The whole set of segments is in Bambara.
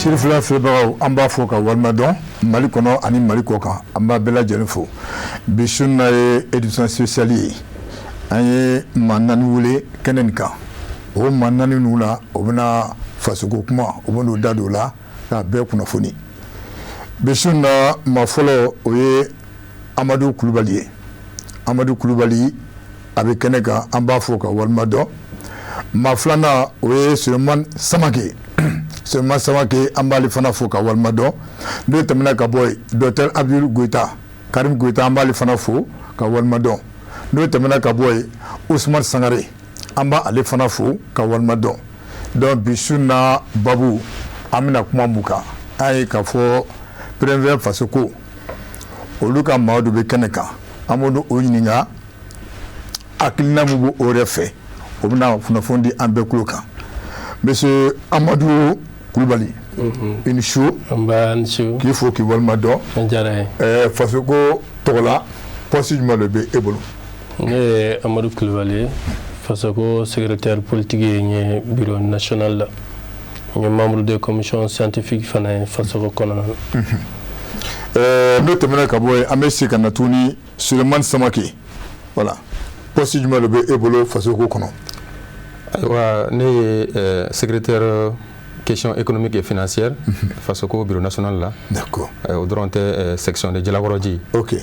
Sirifila filɛbagaw, an b'a fo ka walima dɔn Mali kɔnɔ ani Mali kɔ kan. An b'a bɛɛ lajɛlen fo. Bi su na ye édition spéciale ye. An ye maa naani wele kɛnɛ nin kan. O maa naani ninnu la, o bɛna fasoko kuma, o bɛn'o da don o la k'a bɛɛ kunnafoni. Bi su na, maa fɔlɔ, o ye Amadu Kulubali ye. Amadu Kulubali, a bɛ kɛnɛ kan, an b'a fo ka walima dɔn. Maa filanan, o ye Sulemani Samake. Sulemani Samake, an b'ale fana fo ka walima dɔn. N'o tɛmɛna ka bɔ yen, docteur Abdul Goyita Karim Goyita, an b'ale fana fo ka walima dɔn. N'o tɛmɛna ka bɔ yen, Usumani Sangare, an b'ale fana fo ka walima dɔn. Donc bi su na babu, an bɛna kuma mun kan? An ye k'a fɔ PRVM Fasoko, olu ka maa dɔ bɛ kɛnɛ kan. An b'o o ɲininka hakilina min b'o o yɛrɛ fɛ. O bɛna kunnafoni di an bɛɛ tulo kan. Monsieur Amadu Kulubali, i ni su. Nba, ni su. K'i fo k'i walima dɔn. A diyara n ye. Fasoko tɔgɔ la, poste jumɛn de bɛ e bolo? Ne ye Amadu Kulubali ye, Fasoko secrétaire politique ye n ye bureau national la. N ye membre de commission scientifique fana ye Fasoko kɔnɔna na. N'o tɛmɛna ka bɔ yen, an bɛ segin ka na tuguni, Sulemani Samake. Voilà, poste jumɛn de bɛ e bolo Fasoko kɔnɔ? Ayiwa, ne ye secrétaire question économique et financière Fasoko bureau national la. O dɔrɔn tɛ, section de Jalakɔrɔji.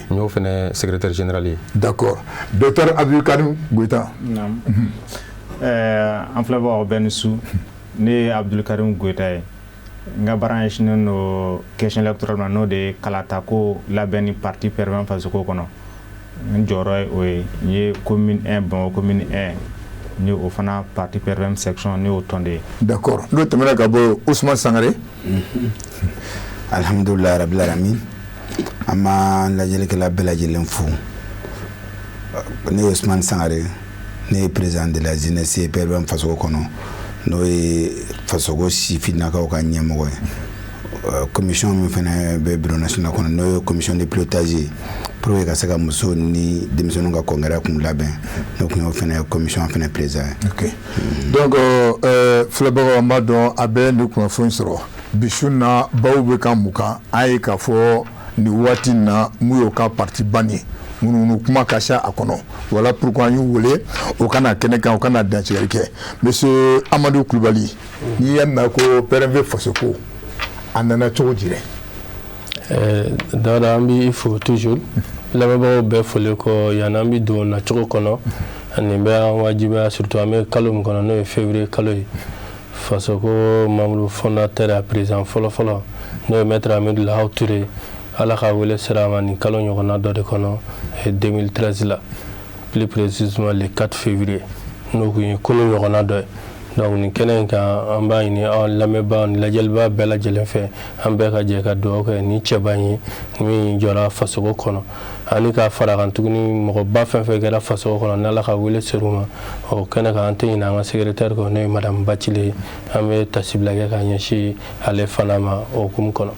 N y'o fana secrétaire général ye. D'accord. Docteur Abdul Goyita. Naam. An filɛbagaw bɛɛ ni su. Ne ye Abdulkarim Goyita ye. N ka baara ɲɛsinnen don question électorale ma, n'o de ye kalatako labɛn ni parti PRVM Fasoko kɔnɔ. N jɔyɔrɔ ye o ye. N ye commune 1, Bamakɔ commune 1, n ye o fana parti PRVM section, ne y'o tɔnden ye. D'accord. N'o tɛmɛna ka bɔ yen, Ousmane Sangare. Alhamdulilayi rabil alamin. An b'an lajɛlikɛla bɛɛ lajɛlen fo. Ne ye Usumani Sangare, ne ye président de la jeunesse ye PRVM Fasoko kɔnɔ, n'o ye Fasoko sifinnakaw ka ɲɛmɔgɔ ye. Commission min fana bɛ bureau national kɔnɔ, n'o ye commission de pilotage ye pour que ka se ka musow ni denmisɛnninw ka congrès kun labɛn, ne kun y'o fana commission fana président ye. Ok, donc filɛbagaw, an b'a dɔn a bɛ nin kunnafoni sɔrɔ. Bi su na, baw bɛ kan mun kan? An ye k'a fɔ nin waati in na, mun y'o ka parti ban ye, munumunu kuma ka ca a kɔnɔ. Voilà pourquoi an y'u wele o ka na kɛnɛ kan, o ka na dantigɛli kɛ. Monsieur Amadu Kulubali, n'i y'a mɛn ko PRV Fasoko, a nana cogo di dɛ? Dawuda, an b'i fo toujours. Lamɛnbagaw bɛɛ foli kɔ, yanni an bɛ don nacogo kɔnɔ, nin bɛ an wajibiya, surtout an bɛ kalo min kɔnɔ, n'o ye février kalo ye. Fasoko membre fondateur, a président fɔlɔ-fɔlɔ, n'o ye maître Amidu Lahaw Ture, Ala ka wele sera a ma nin kalo ɲɔgɔnna dɔ de kɔnɔ 2013 la, plus précisément le 4 février, n'o kun ye kolo ɲɔgɔnna dɔ ye. Donc nin kɛnɛ in kan, an b'a ɲini aw lamɛnbaa ni lajɛlibaa bɛɛ lajɛlen fɛ, an bɛɛ ka jɛ ka dugawu kɛ ni cɛba in ye min jɔra fasoko kɔnɔ, ani ka fara kan tuguni mɔgɔba fɛn fɛn kɛra fasoko kɔnɔ, n'Ala ka wele ser'u ma o kɛnɛ kan. An tɛ ɲinɛ an ka secrétaire kɔ, n'o ye madame Bacile ye. An bɛ tasibila kɛ ka ɲɛsin ale fana ma o hukumu kɔnɔ.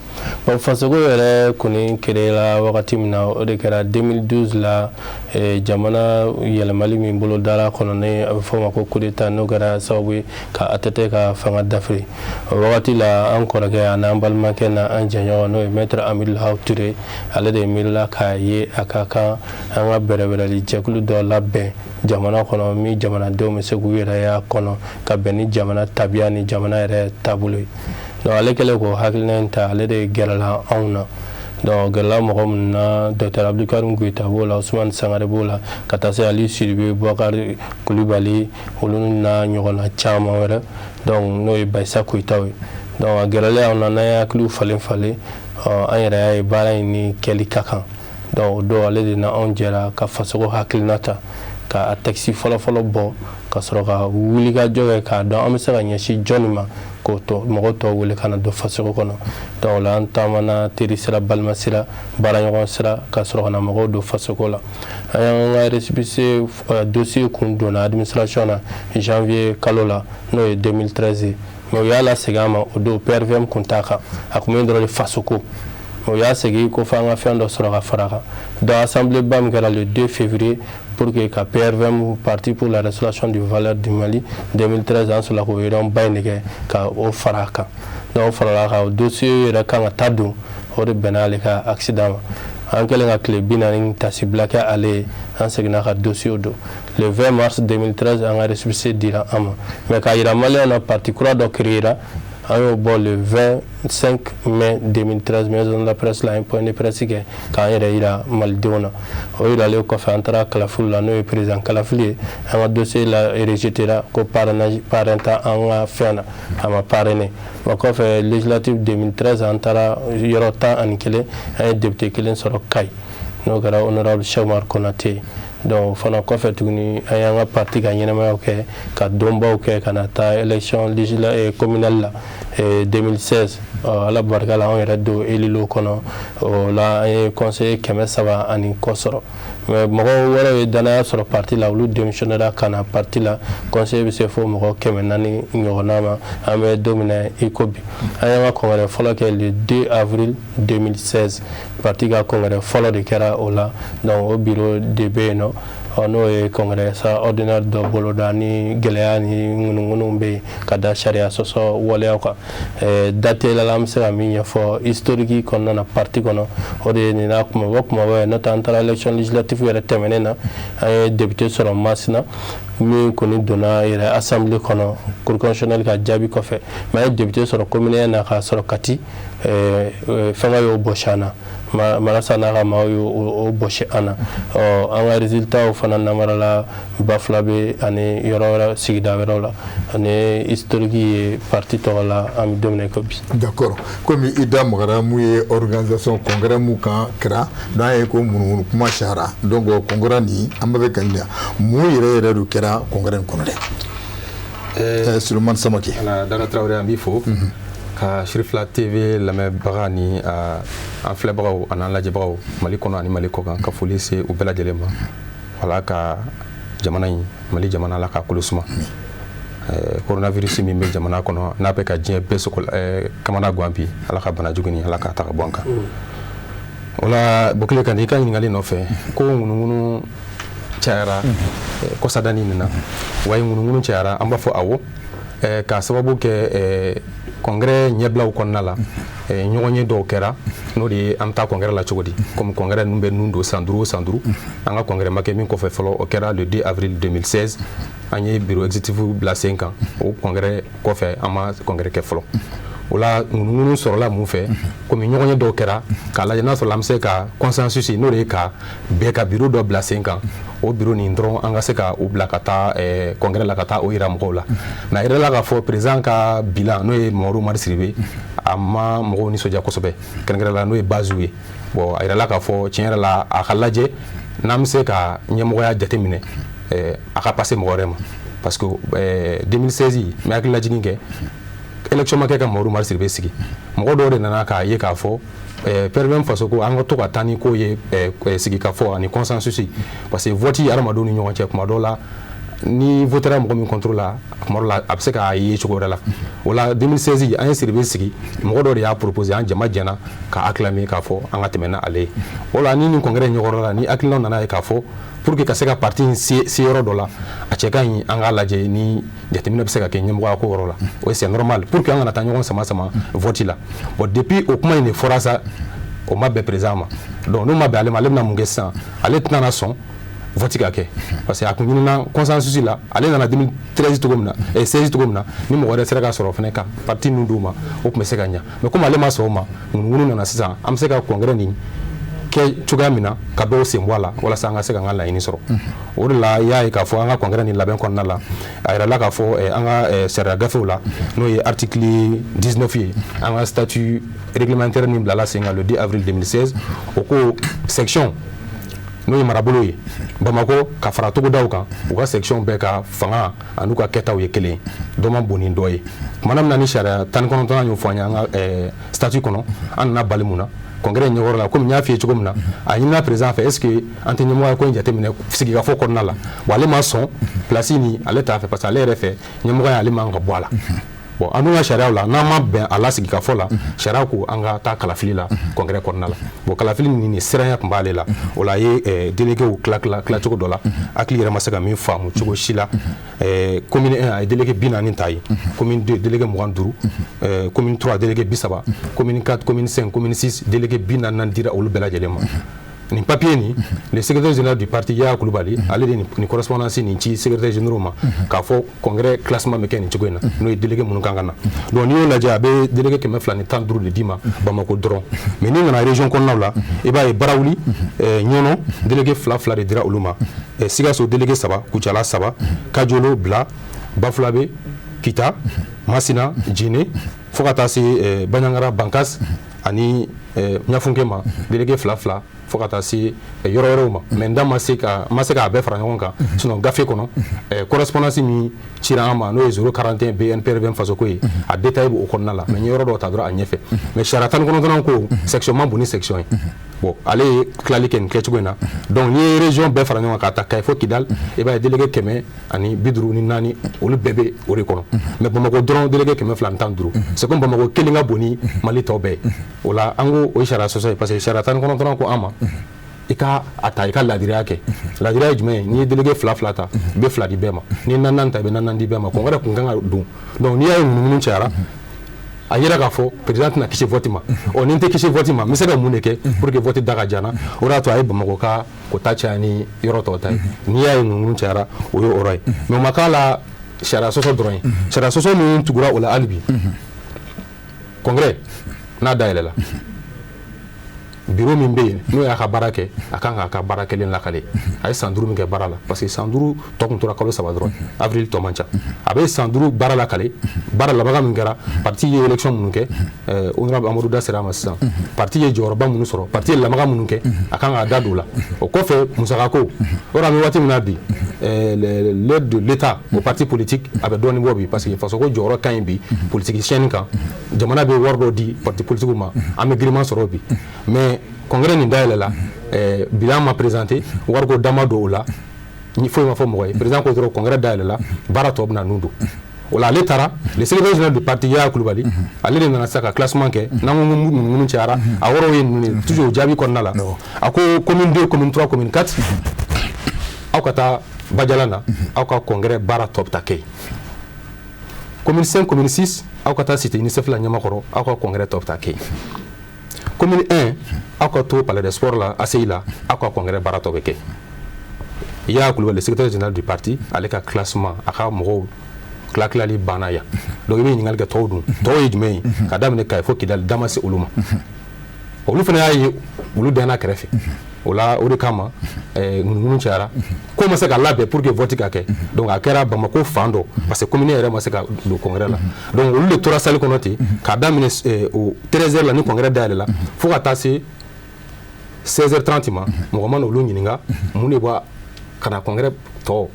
Bon, fasoko yɛrɛ kɔni créera wagati min na, o de kɛra 2012 la. Jamana yɛlɛmali min bolo dara kɔnɔ, ni a bɛ fɔ o ma ko coup d'état, n'o kɛra sababu ye ka ATT ka fanga dafiri. O wagati la, an kɔrɔkɛ ani an balimakɛ na an jɛɲɔgɔn, n'o ye maître Amidu Lahaw Ture, ale de miirila k'a ye a ka kan an ka bɛrɛbɛrɛli jɛkulu dɔ labɛn jamana kɔnɔ, min jamanadenw bɛ se k'u yɛrɛ y'a kɔnɔ, ka bɛn ni jamana tabiya ni jamana yɛrɛ taabolo ye. Donc ale kɛlen k'o hakilina in ta, ale de gɛrɛla anw na. Donc gɛrɛla mɔgɔ minnu na, docteur Abdulkarim Goyita b'o la, Ousmane Sangare b'o la, ka taa se Ali Sidibe, Boubacar Kulibali, olu n'a ɲɔgɔnna caman wɛrɛ, donc n'o ye Bayisa Koyitaw ye. Donc a gɛrɛlen anw na, n'an ye hakiliw falen falen, an yɛrɛ y'a ye baara in ni kɛli ka kan. Donc o don, ale de na anw jɛra ka fasoko hakilina ta, ka texte fɔlɔ-fɔlɔ bɔ, ka sɔrɔ ka wulikajɔ kɛ k'a dɔn an bɛ se ka ɲɛsin jɔnni ma k'o tɔ mɔgɔ tɔw wele ka na don fasoko kɔnɔ. Donc o la, an taamana teri sira, balima sira, baaraɲɔgɔn sira, ka sɔrɔ ka na mɔgɔw don fasoko la. An y'an ka récépissé dossier kun donna administration na janvier kalo la, n'o ye 2013 ye. Mais u y'a lasegin an ma. O don, PRVM kun t'a kan, a kun bɛ dɔrɔn de fasoko. Mais u y'a segin ko f'an ka fɛn dɔ sɔrɔ ka fara a kan. Donc assemblée ba min kɛra le 2 février. Pour que ka PRVM, Parti pour la restauration du valeur du Mali, 2013 an sɔrɔla k'o réunion ba in de kɛ ka o fara a kan. Donc o farala kan, o dossier yɛrɛ kan ka taa don, o de bɛnna ale ka accident ma. An kɛlen ka tile 40 tasibila kɛ ale ye, an seginna ka dossier don. Le 20 mars 2013, an ka récépissé dira an ma. Mais k'a yira maliyɛnw na, parti kura dɔ créera, an y'o bɔ le 25 mai 2013, maison de la presse la, an ye point de presse kɛ k'an yɛrɛ yira malidenw na. O yiralen kɔfɛ, an taara kalafili la, n'o ye président kalafili ye. An ka dossier la rejeté ko parrainage, parrain tɛ an ka fɛn na, a ma parrainé. O kɔfɛ, législative 2013, an taara yɔrɔ 11, an ye député kelen sɔrɔ Kayi, n'o kɛra honorable Cheikh Oumar Konate. Donc o fana kɔfɛ tuguni, an y'an ka parti ka ɲɛnamayaw kɛ, ka donbaw kɛ, ka na taa élection législative communale la 2016. Ala barika la, anw yɛrɛ don élu kɔnɔ. O la, an ye conseiller 300 ani kɔ sɔrɔ. Mais mɔgɔ wɛrɛw ye danaya sɔrɔ parti la, olu démissionnera ka na parti la. Conseiller bɛ se fo mɔgɔ 400 ɲɔgɔnna ma an bɛ don min na i ko bi. An y'an ka congrès fɔlɔ kɛ le 2 avril 2016. Parti ka congrès fɔlɔ de kɛra o la. Donc o bureau de bɛ yen nɔ. Ɔ, n'o ye congrès extraordinaire dɔ boloda ni gɛlɛya ni ŋunuŋunu bɛ yen ka da sariya sɔsɔ waleyaw kan. Date la, an bɛ se ka min ɲɛfɔ historique kɔnɔna na, parti kɔnɔ, o de ye nin n'a kumaba kumaba ye. N'o tɛ, an taara élection législative yɛrɛ tɛmɛnen na, an ye député sɔrɔ Masina, min kɔni donna yɛrɛ assemblée kɔnɔ, cour constitutionnelle ka jaabi kɔfɛ. Mais an ye député sɔrɔ commune na k'a sɔrɔ Kati fɛngɛ y'o bɔsi an na, Marasa n'a ka maaw y'o bɔsi an na. Ɔ, an ka résultat fana namarala Bafulabe ani yɔrɔ wɛrɛ, sigida wɛrɛw la. Ani historique ye parti tɔgɔ la, an bɛ don min na i ko bi. D'accord. Komi i da magara mun ye organisation congrès mun kan kɛra, n'a ye ko munumunu kuma cayara, donc congrès nin, an bɛ fɛ ka ɲininka mun yɛrɛ yɛrɛ de kɛra congrès nin kɔnɔ dɛ. Sulemani Samake. Ala Dara Tarawele, an b'i fo ka Sirifila TV lamɛnbaga ni an filɛbagaw ani an lajɛbagaw Mali kɔnɔ ani Mali kɔkan, ka foli se u bɛɛ lajɛlen ma. Wala ka jamana in, Mali jamana, la ka kolo suma. Coronavirus min bɛ jamana kɔnɔ, n'a bɛ ka diɲɛ bɛɛ sogo kamana gan bi, Ala ka bana jugu nin, Ala k'a ta ka bɔ an kan. O la, Bokele, ka n'i ka ɲininkali nɔfɛ ko ŋunuŋunu cayara kɔsadani nin na, wa ŋunuŋunu cayara, an b'a fɔ awɔ, k'a sababu kɛ congrès ɲɛbilaw kɔnɔna la, ɲɔgɔnye dɔw kɛra, n'o de ye an bɛ taa congrès la cogo di. Komi congrès ninnu bɛ nun don san 5 o san 5, an ka congrès ma kɛ min kɔfɛ fɔlɔ, o kɛra le 2 avril 2016, an ye bureau exécutif bila sen kan. O congrès kɔfɛ, an ma congrès kɛ fɔlɔ. O la, ŋunuŋunu sɔrɔla mun fɛ? Komi ɲɔgɔnye dɔw kɛra k'a lajɛ n'a sɔrɔ an bɛ se ka consensus, n'o de ye ka bɛɛ ka bureau dɔ bila sen kan, o bureau nin dɔrɔn, an ka se ka o bila ka taa congrès la, ka taa o yira mɔgɔw la. Mais a yɛrɛ la k'a fɔ président ka bilan, n'o ye Mamadu Umaru Sidibe, a ma mɔgɔw nisɔndiya kosɛbɛ, kɛrɛnkɛrɛn la n'o ye base ye. Bon, a yɛrɛ la k'a fɔ tiɲɛ yɛrɛ la, a ka lajɛ n'an bɛ se ka ɲɛmɔgɔya jateminɛ, a ka passer mɔgɔ wɛrɛ ma, parce que 2016, n bɛ hakili lajigin kɛ, élection ma kɛ ka Mamadu Umaru Sidibe sigi. Mɔgɔ dɔw de nana k'a ye k'a fɔ PRVM faso ko an ka to ka taa ni ko ye sigikafɔ ani consensus, parce que vote hadamadenw ni ɲɔgɔn cɛ, kuma dɔw la, ni votera mɔgɔ min contre la, kuma dɔ la, a bɛ se k'a ye cogo wɛrɛ la. O la, 2016, an ye Sidibe sigi, mɔgɔ dɔw de y'a proposé, an jama jɛna ka acclamer k'a fɔ an ka tɛmɛ n'ale ye. O la, ni nin congrès ɲɛkɔrɔ la, ni hakilinaw nana ye k'a fɔ pour que ka se ka parti in se yɔrɔ dɔ la, a cɛ ka ɲi an k'a lajɛ ni jateminɛ bɛ se ka kɛ ɲɛmɔgɔya ko yɔrɔ la. O c'est normal pour que an kana taa ɲɔgɔn sama sama vote la. Bon, depuis o kuma in de fɔra sa, o ma bɛn président ma. Donc n'o ma bɛn ale ma, ale bɛna mun kɛ sisan? Ale tɛna na sɔn vote ka kɛ, parce que a kun ɲinina consensus la. Ale nana 2013 cogo min na, 16 cogo min na, ni mɔgɔ wɛrɛ sera ka sɔrɔ fana ka parti ninnu d'u ma, o tun bɛ se ka ɲa. Mais comme ale ma sɔn o ma, ŋunuŋunu nana sisan, an bɛ se ka congrès nin kɛ cogoya min na ka dɔw sen bɔ a la walasa an ka se k'an ka laɲini sɔrɔ. O de la, i y'a ye k'a fɔ an ka congrès nin labɛn kɔnɔna la, a yirala k'a fɔ an ka sariya gafew la, n'o ye article 19 ye, an ka statut réglementaire min bilala sen kan le 2 avril 2016, o ko section, n'o ye marabolo ye Bamakɔ ka fara togodaw kan, u ka section bɛɛ ka fanga an'u ka kɛtaw ye kelen ye, dɔ ma bon ni dɔ ye. Kumana min na ni sariya 19nan y'o fɔ an ye an ka statut kɔnɔ, an nana bali mun na congrès ɲɛkɔrɔ la? Komi n y'a f'i ye cogo min na, a ɲinina président fɛ, est ce que an tɛ ɲɛmɔgɔya ko in jateminɛ sigikafɔ kɔnɔna la? Bon, ale ma sɔn, place nin ale t'a fɛ, parce que ale yɛrɛ fɛ, ɲɛmɔgɔya ale man ka bɔ a la. Bon, an dun ka sariyaw la, n'an ma bɛn a la sigikafɔ la, sariya ko an ka taa kalafili la congrès kɔnɔna la. Bon, kalafili nin siranya tun b'ale la. O la, a ye déléguéw tila tila tilacogo dɔ la, hakili yɛrɛ ma se ka min faamu cogo si la. Commune 1, a ye délégué 40 ta yen, commune 2, délégué 25, commune 3, délégué 30, commune 4, commune 5, commune 6, délégué 44 dira olu bɛɛ lajɛlen ma. Nin papier nin, le secrétaire général du parti, Yaya Kulubali, ale de nin correspondance nin ci secrétaire généraux ma k'a fɔ congrès classement bɛ kɛ nin cogo in na, n'o ye délégué minnu kan ka na. Donc n'i y'o lajɛ, a bɛ délégué 215 de d'i ma Bamako dɔrɔn. Mais n'i nana région kɔnɔnaw la, i b'a ye Barawuli, Ɲɔnɔ, délégué fila fila de dira olu ma, Sikaso, délégué saba, Kucala saba, Kajolo, Bila, Bafulabe, Kita, Masina, Jene, fo ka taa se Bandiagara, Bankas ani Ɲafunke ma, délégué fila fila, fo ka taa se yɔrɔ wɛrɛw ma. Mais n da ma se ka ma se k'a bɛɛ fara ɲɔgɔn kan, sinon gafe kɔnɔ, correspondance min cira an ma, n'o ye 041 BNPR Fasoko ye, a détail b'o kɔnɔna la. Mais n ye yɔrɔ dɔw ta dɔrɔn a ɲɛfɛ. Mais sariya 19nan ko section man bon ni section ye. Bon, ale ye tilali kɛ nin kɛcogo in na. Donc n'i ye région bɛɛ fara ɲɔgɔn kan, ka taa Kayi fo Kidal, i b'a ye délégué 154, olu bɛɛ bɛ o de kɔnɔ. Mais Bamakɔ dɔrɔn, délégué 215. C'est comme Bamakɔ kelen ka bon ni Mali tɔ bɛɛ ye. O la, an ko o ye sariya sɔsɔ ye, parce que sariya 19nan ko an ma i ka a ta i ka laadiriya kɛ. Laadiriya ye jumɛn ye? N'i ye délégué fila fila ta, i bɛ fila di bɛɛ ma. N'i ye naani ta, i bɛ naani di bɛɛ ma. Congrès kun kan ka don. Donc n'i y'a ye ŋunuŋunu cayara, a yira k'a fɔ président tɛna kisi vote ma. Ɔ, ni n tɛ kisi vote ma, n bɛ se ka mun de kɛ pour que vote da ka diya n na? O de y'a to a ye Bamakɔ ka quota caya ni yɔrɔ tɔw ta ye. N'i y'a ye ŋunuŋunu cayara, o ye o yɔrɔ ye. Mais o ma k'a la sariya sɔsɔ dɔrɔn ye. Sariya sɔsɔ min tugura o la, hali bi congrès n'a dayɛlɛla, bureau min bɛ yen, n'o y'a ka baara kɛ, a kan k'a ka baara kelen lakale, a ye san 5 min kɛ baara la, parce que san 5 tɔ kun tora kalo 3 dɔrɔn, avril tɔ man ca. A bɛ san 5 baara lakale, baara labaga min kɛra, parti ye élection minnu kɛ, honorable Amadu da sera a ma sisan, parti ye jɔyɔrɔba minnu sɔrɔ, parti ye lamaga minnu kɛ, a kan k'a da don o la. O kɔfɛ, musakako o la, an bɛ waati min na bi, l'aide de l'État au parti politique a bɛ dɔɔnin bɔ bi, parce que fasoko jɔyɔrɔ ka ɲi bi politique chaîne kan. Jamana bɛ wari dɔ di parti politique ma, an bɛ giriman sɔrɔ bi. Mais congrès nin dayɛlɛ la, bilan ma présenté, wariko dama don o la, ni foyi ma fɔ mɔgɔ ye. Président ko dɔrɔn congrès dayɛlɛ la, baara tɔ bɛna nun don o la. Ale taara, le secrétaire général du parti, Yaya Kulubali, ale de nana sisan ka classement kɛ. N'an ko ŋunuŋunu cayara, a yɔrɔw ye ninnu ye toujours. O jaabi kɔnɔna la, a ko commune 2, commune 3, commune 4, aw ka taa Badialan na, aw ka congrès baara tɔ bɛ taa kɛ yen. Commune 5, commune 6, aw ka taa cité UNICEF la Ɲamakɔrɔ, aw ka congrès tɔ bɛ taa kɛ yen. Commune 1, aw ka to palais des sports la, ACI la, aw ka congrès baara tɔ bɛ kɛ. Yaya Kulubali, le secrétaire général du parti, ale ka classement, a ka mɔgɔw tila tilali banna yan. Donc i bɛ ɲininkali kɛ, tɔw dun? Tɔw ye jumɛn ye? Ka daminɛ Kayi fo Kidali, da ma se olu ma. Olu fana y'a ye, olu danna kɛrɛfɛ. O la, o de kama ŋunuŋunu cayara, ko ma se ka labɛn pour que vote ka kɛ. Donc a kɛra Bamako fan dɔ, parce que commune yɛrɛ ma se ka don congrès la. Donc olu de tora salle kɔnɔ ten, k'a daminɛ o 13 heures la ni congrès dayɛlɛ la, fo ka taa se 16h30 ma. Mɔgɔ ma n'olu ɲininka mun de b'a ka na congrès tɔ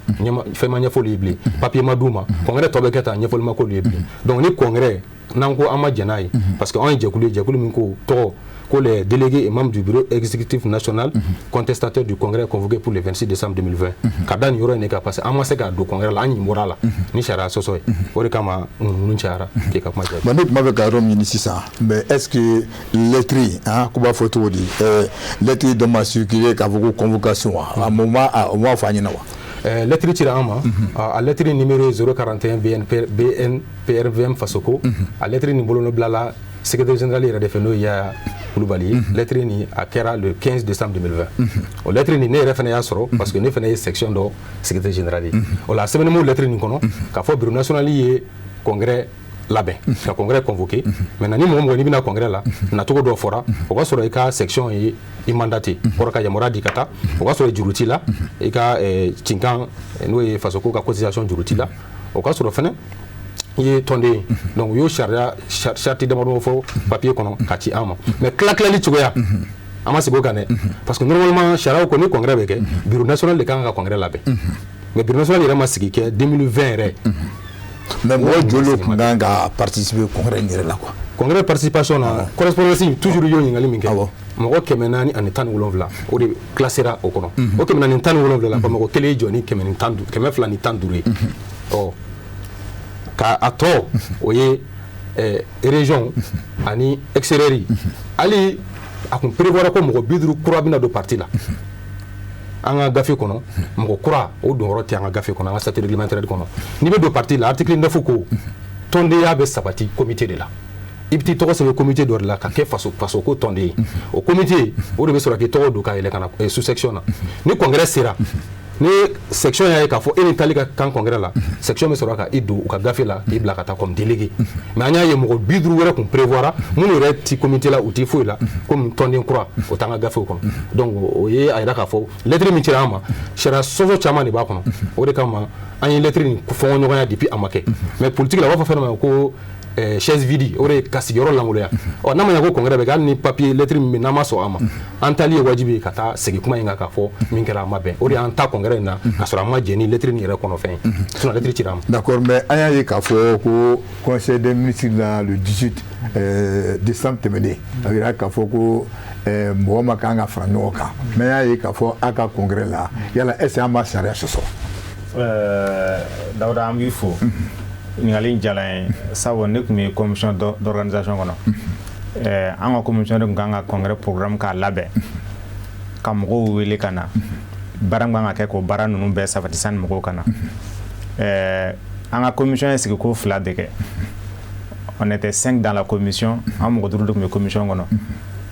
fɛn ma ɲɛfɔ olu ye bilen, papier ma d'u ma, congrès tɔ bɛ kɛ tan, ɲɛfɔli ma k'olu ye bilen. Donc ni congrès n'an ko an ma jɛn n'a ye, parce que anw ye jɛkulu ye, jɛkulu min ko tɔgɔ ko les délégués et membres du bureau exécutif national contestataires du congrès convoqué pour le 26 décembre 2020, ka da nin yɔrɔ in de kan, parce que an ma se ka don congrès la, an ɲin bɔra a la ni sariya sɔsɔ ye. O de kama ŋunuŋunu cayara k'i ka kuma jaabi. Bon, ne tun b'a fɛ ka yɔrɔ min ɲini sisan, mais est ce que lettre han, ko b'a fɔ cogo di, lettre dɔ ma circuler k'a fɔ ko convocation wa? A ma, o ma fɔ an ɲɛna wa? Lettre cira an ma. A lettre numéro 041 BNP BNPRVM Fasoko. A lettre nin bolonɔ bilala secrétaire général yɛrɛ de fɛ, n'o ye Yaya Kulubali ye. Lettre nin a kɛra le 15 décembre 2020. O lettre nin, ne yɛrɛ fana y'a sɔrɔ, parce que ne fana ye section dɔ secrétaire général ye. O la, a sɛbɛnnen b'o lettre nin kɔnɔ k'a fɔ bureau national ye congrès labɛn, ka congrès convoqué. Maintenant, ni mɔgɔ mɔgɔ n'i bɛna congrès la, nacogo dɔ fɔra, o ka sɔrɔ i ka section ye i mandaté, kɔrɔ ka yamaruya di ka taa, o ka sɔrɔ juru t'i la, i ka cinkan, n'o ye fasoko ka cotisation juru t'i la, o ka sɔrɔ fɛnɛ i ye tɔnden ye. Donc u y'o sariya charte damadɔ fɔ papier kɔnɔ ka ci an ma. Mais tila tilali cogoya, an ma segin o kan dɛ, parce que normalement sariyaw ko ni congrès bɛ kɛ, bureau national de kan ka congrès labɛn. Mais bureau national yɛrɛ ma sigi kɛ 2020 yɛrɛ. Mais mɔgɔ joli tun kan ka participer congrès in yɛrɛ la quoi? Congrès participation na, correspondance toujours, i y'o ɲininkali min kɛ, mɔgɔ 417, o de classera o kɔnɔ. O 417 la, Bamakɔ kelen ye jɔ ni 215 ye. Ɔ, Ka a tɔ, o ye région ani extérieur. Hali a kun prévoir ko mɔgɔ 50 kura bɛna don parti la. An ka gafe kɔnɔ, mɔgɔ kura o don yɔrɔ tɛ an ka gafe kɔnɔ, an ka statut réglementaire kɔnɔ. N'i bɛ don parti la, article 9 ko tɔndenya bɛ sabati comité de la. I bɛ t'i tɔgɔ sɛbɛn comité dɔ de la ka kɛ faso ko tɔnden ye. O comité o de bɛ sɔrɔ k'i tɔgɔ don ka yɛlɛ ka na sous section na. Ni congrès sera, ni section y'a ye k'a fɔ e ni taali ka kan congrès la, section bɛ sɔrɔ ka i don u ka gafe la k'i bila ka taa comme délégué. Mais an y'a ye mɔgɔ 50 wɛrɛ kun prévoira, minnu yɛrɛ ti comité la, u ti foyi la, comme tɔnden kura, o t'an ka gafew kɔnɔ. Donc o ye a yira k'a fɔ lettre min cira an ma, sariya sɔsɔ caman de b'a kɔnɔ. O de kama an ye lettre nin fɔɲɔgɔnya depuis a ma kɛ. Mais politique la, u b'a fɔ fɛn dɔ ma ko chaise vide, o de ye ka sigiyɔrɔ lankolonya. Ɔ, n'a ma ɲɛ ko congrès bɛ kɛ, hali ni papier lettre min bɛ n'an ma sɔn a ma, an taali ye wajibi ye ka taa segin kuma in kan k'a fɔ min kɛra a ma bɛn. O de y'an ta congrès in na ka sɔrɔ an ma jɛn ni lettre nin yɛrɛ kɔnɔ fɛn ye, sinon lettre cira an ma. D'accord, mais an y'a ye k'a fɔ ko conseil des ministres la, le 18 décembre tɛmɛnen, a yira k'a fɔ ko mɔgɔ ma kan ka fara ɲɔgɔn kan. Mais an y'a ye k'a fɔ a ka congrès la, yala est ce que an ma sariya sɔsɔ? Dawuda, an b'i fo. Ɲininkali in diyara n ye, sabu ne tun bɛ commission d'organisation kɔnɔ. An ka commission de tun kan ka congrès programme k'a labɛn, ka mɔgɔw wele ka na, baara min kan ka kɛ, k'o baara ninnu bɛɛ sabati sani mɔgɔw ka na. An ka commission ye sigiko fila de kɛ. On était cinq dans la commission, an mɔgɔ duuru de tun bɛ commission kɔnɔ.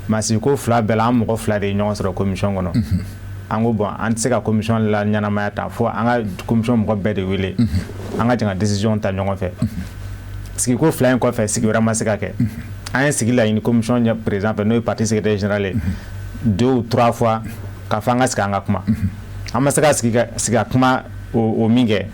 Mais sigiko fila bɛɛ la, an mɔgɔ fila de ye ɲɔgɔn sɔrɔ commission kɔnɔ. An ko bon, an tɛ se ka commission la ɲɛnamaya ta fo an ka commission mɔgɔ bɛɛ de wele, an ka jɛ ka décision ta ɲɔgɔn fɛ. Sigiko fila in kɔfɛ, sigi wɛrɛ ma se ka kɛ. An ye sigi laɲini commission président fɛ, n'o ye parti secrétaire général ye, deux ou trois fois, k'a fɔ an ka sigi, an ka kuma. An ma se ka sigi ka kuma. O min kɛ,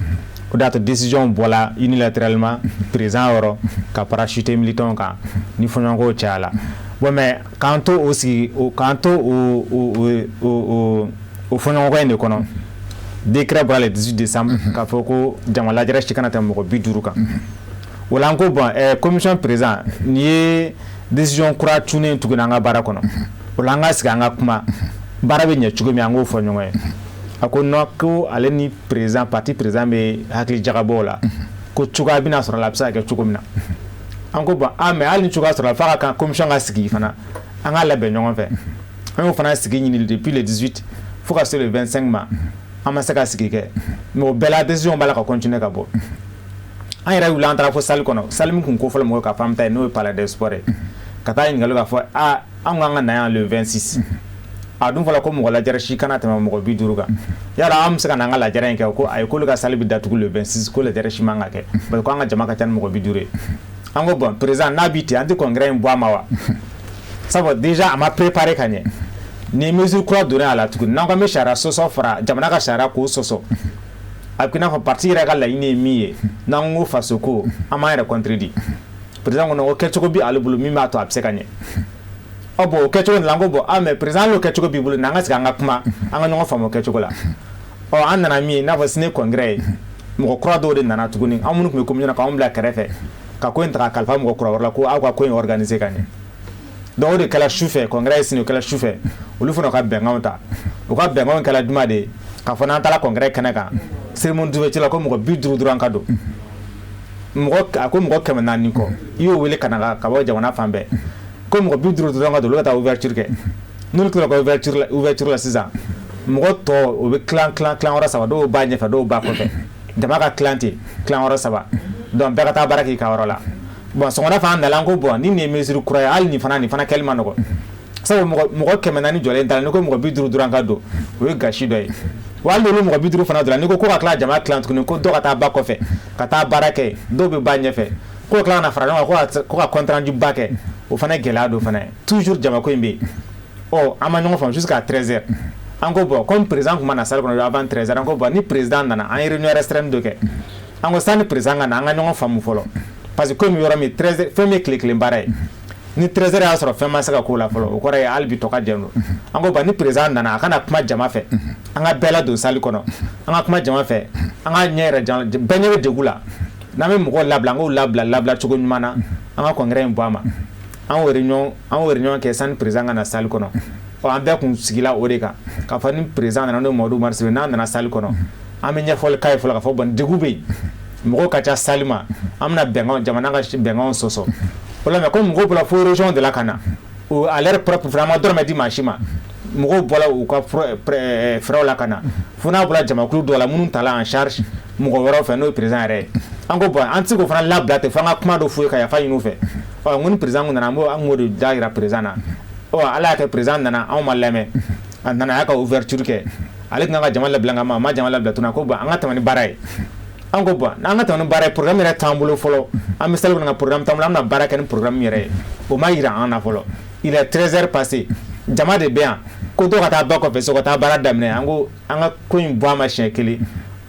o de y'a to décision bɔla unilatéralement président yɔrɔ ka parachuter militant kan ni fɔɲɔgɔnkɔw cayala. Bon, mais k'an to o sigi o, k'an to o fɔɲɔgɔnkɔ in de kɔnɔ, décret bɔra le 18 décembre k'a fɔ ko jama lajɛrɛ si kana tɛmɛ mɔgɔ 50 kan. O la, an ko bon, commission président, nin ye décision kura cunnen tuguni an ka baara kɔnɔ. O la, an ka sigi, an ka kuma, baara bɛ ɲɛ cogo min, an k'o fɔ ɲɔgɔn ye. A ko non, ko ale ni président, parti président bɛ hakili jagabɔw la, ko cogoya bɛna sɔrɔ la, a bɛ se ka kɛ cogo min na. An ko bon, ah, mais hali ni cogoya sɔrɔ la, f'a ka kan commission ka sigi fana, an k'a labɛn ɲɔgɔn fɛ. An y'o fana sigi ɲini depuis le 18 fo ka se le 25 ma, an ma se ka sigi kɛ. Mais o bɛɛ la, décision b'a la ka continuer ka bɔ. An yɛrɛ wulila, an taara fo salle kɔnɔ, salle min kun ko fɔlɔ mɔgɔw k'a fɔ an bɛ taa yen, n'o ye palais des sports ye, ka taa ɲininkali k'a fɔ ah, an ko an ka na yan le 26, a dun fɔla ko mɔgɔ lajɛrɛ si kana tɛmɛ mɔgɔ 50 kan. Yala an bɛ se ka na an ka lajɛrɛ in kɛ? Ko ayi, k'olu ka salle bɛ datugu le 26, ko lajɛrɛ si man ka kɛ, parce que ko an ka jama ka ca ni mɔgɔ 50 ye. An ko bon, président, n'a bi ten, an tɛ congrès in bɔ a ma wa? Sabu déjà a ma préparé ka ɲɛ. Ni mesure kura donna a la tuguni, n'an ko an bɛ sariya sɔsɔ fara jamana ka sariya k'o sɔsɔ, a bɛ i n'a fɔ parti yɛrɛ ka laɲini ye min ye, n'an ko faso ko, an b'an yɛrɛ contredit. Président ko non, ko kɛcogo bi ale bolo min b'a to a bɛ se ka ɲɛ. Ɔ bon, o kɛcogo nin la, an ko bon, ah, mais président, hali o kɛcogo b'i bolo, n'an ka sigi, an ka kuma, an ka ɲɔgɔn faamu o kɛcogo la. Ɔ, an nana min ye, i n'a fɔ sini congrès ye, mɔgɔ kura dɔw de nana tuguni. An minnu tun bɛ commission na, k'anw bila kɛrɛfɛ, ka ko in ta ka kalifa mɔgɔ kura wɛrɛ la, ko aw ka ko in organiser ka ɲɛ. Donc o de kɛla su fɛ, congrès ye sini, o kɛla su fɛ. Olu fana ka bɛnkanw ta. U ka bɛnkanw kɛla juma de ye, k'a fɔ n'an taara congrès kɛnɛ kan, cérémonie d'ouverture la, ko mɔgɔ 50 dɔrɔn ka don. Mɔgɔ a ko mɔgɔ 400 kɔ, i y'o wele ka na ka bɔ jamana fan bɛɛ, ko mɔgɔ 50 dɔrɔn ka don, olu ka taa ouverture kɛ. N'olu tilala ka ouverture la sisan, mɔgɔ tɔ o bɛ tilan tilan tilan yɔrɔ saba, dɔw b'a ɲɛfɛ, dɔw b'a kɔfɛ, jama ka tilan ten tilan yɔrɔ saba. Donc bɛɛ ka taa baara k'i ka yɔrɔ la. Bon, sɔgɔmada fɛ, an nana, an ko bon, ni nin ye mesure kura ye, hali nin fana kɛli ma nɔgɔ, sabu mɔgɔ 400 jɔlen ta la, n'i ko mɔgɔ 50 dɔrɔn ka don, o ye gasi dɔ ye. Wa hali n'olu mɔgɔ 50 fana donna, n'i ko ka tila jama tilan tuguni, ko dɔ ka taa ba kɔfɛ ka taa baara kɛ, dɔw bɛ ba ɲɛfɛ, ko tila ka na fara ɲɔgɔn kan, ko ka compte rendu ba kɛ, o fana ye gɛlɛya dɔ fana ye. Toujours jamako in bɛ yen. Ɔ, an ma ɲɔgɔn faamu jusqu'à 13 heures. An ko bon, comme président tun ma na salle kɔnɔ avant 13 heures, an ko bon, ni président nana, an ye réunion restreinte dɔ kɛ. An ko sani président ka na, an ka ɲɔgɔn faamu fɔlɔ, parce que komi yɔrɔ min 13 heures, fɛn min ye tile kelen baara ye, ni 13 heures y'a sɔrɔ fɛn ma se ka k'o la fɔlɔ, o kɔrɔ ye hali bi tɔ ka jɛ don. An ko bon, ni président nana, a kana kuma jama fɛ, an ka bɛɛ ladon salle kɔnɔ, an ka kuma jama fɛ, an ka ɲɛ yɛrɛ bɛɛ ɲɛ bɛ degun la. N'an bɛ mɔgɔw labila, an k'o labila labila cogo ɲuman na, an ka congrès in bɔ a ma. An y'o réunion kɛ sani président ka na salle kɔnɔ. Ɔ, an bɛɛ kun sigila o de kan, k'a fɔ ni président nana, n'o ye Mamadu Umaru Sidibe, n'a nana salle kɔnɔ, an bɛ ɲɛfɔli k'a ye fɔlɔ, k'a fɔ bon, degun bɛ yen. Mɔgɔw ka ca salle ma, an bɛna bɛnkan, jamana ka bɛnkanw sɔsɔ. O la, mais comme mɔgɔw bɔra fo région de la ka na, à leur propre frais, an ma dɔrɔmɛ di maa si ma, mɔgɔw bɔra u ka frais la ka na, fo n'a bɔra jamakulu dɔw la minnu tala en charge mɔgɔ wɛrɛw fɛ, n'o ye président yɛrɛ ye. An ko bon, an tɛ se k'o fana labila ten, fo an ka kuma dɔ f'u ye ka yafa ɲini u fɛ. Ɔ, n ko ni président kun nana, an b'o de da yira président na. Ɔ, Ala y'a kɛ, président nana, anw ma lamɛn. A nana, a y'a ka ouverture kɛ, ale tun kan ka jama labila, nka a ma jama labila tuguni. A ko bon, an ka tɛmɛ ni baara ye. An ko bon, n'an ka tɛmɛ ni baara ye, programme yɛrɛ t'an bolo fɔlɔ. An bɛ salle kɔnɔ, ka programme t'an bolo, an bɛna baara kɛ ni programme yɛrɛ ye, o ma yira an na fɔlɔ. Il est 13 heures passé, jama de bɛ yan, ko dɔw ka taa ba kɔfɛ so ka taa baara daminɛ. An ko an ka ko in bɔ a ma siɲɛ kelen,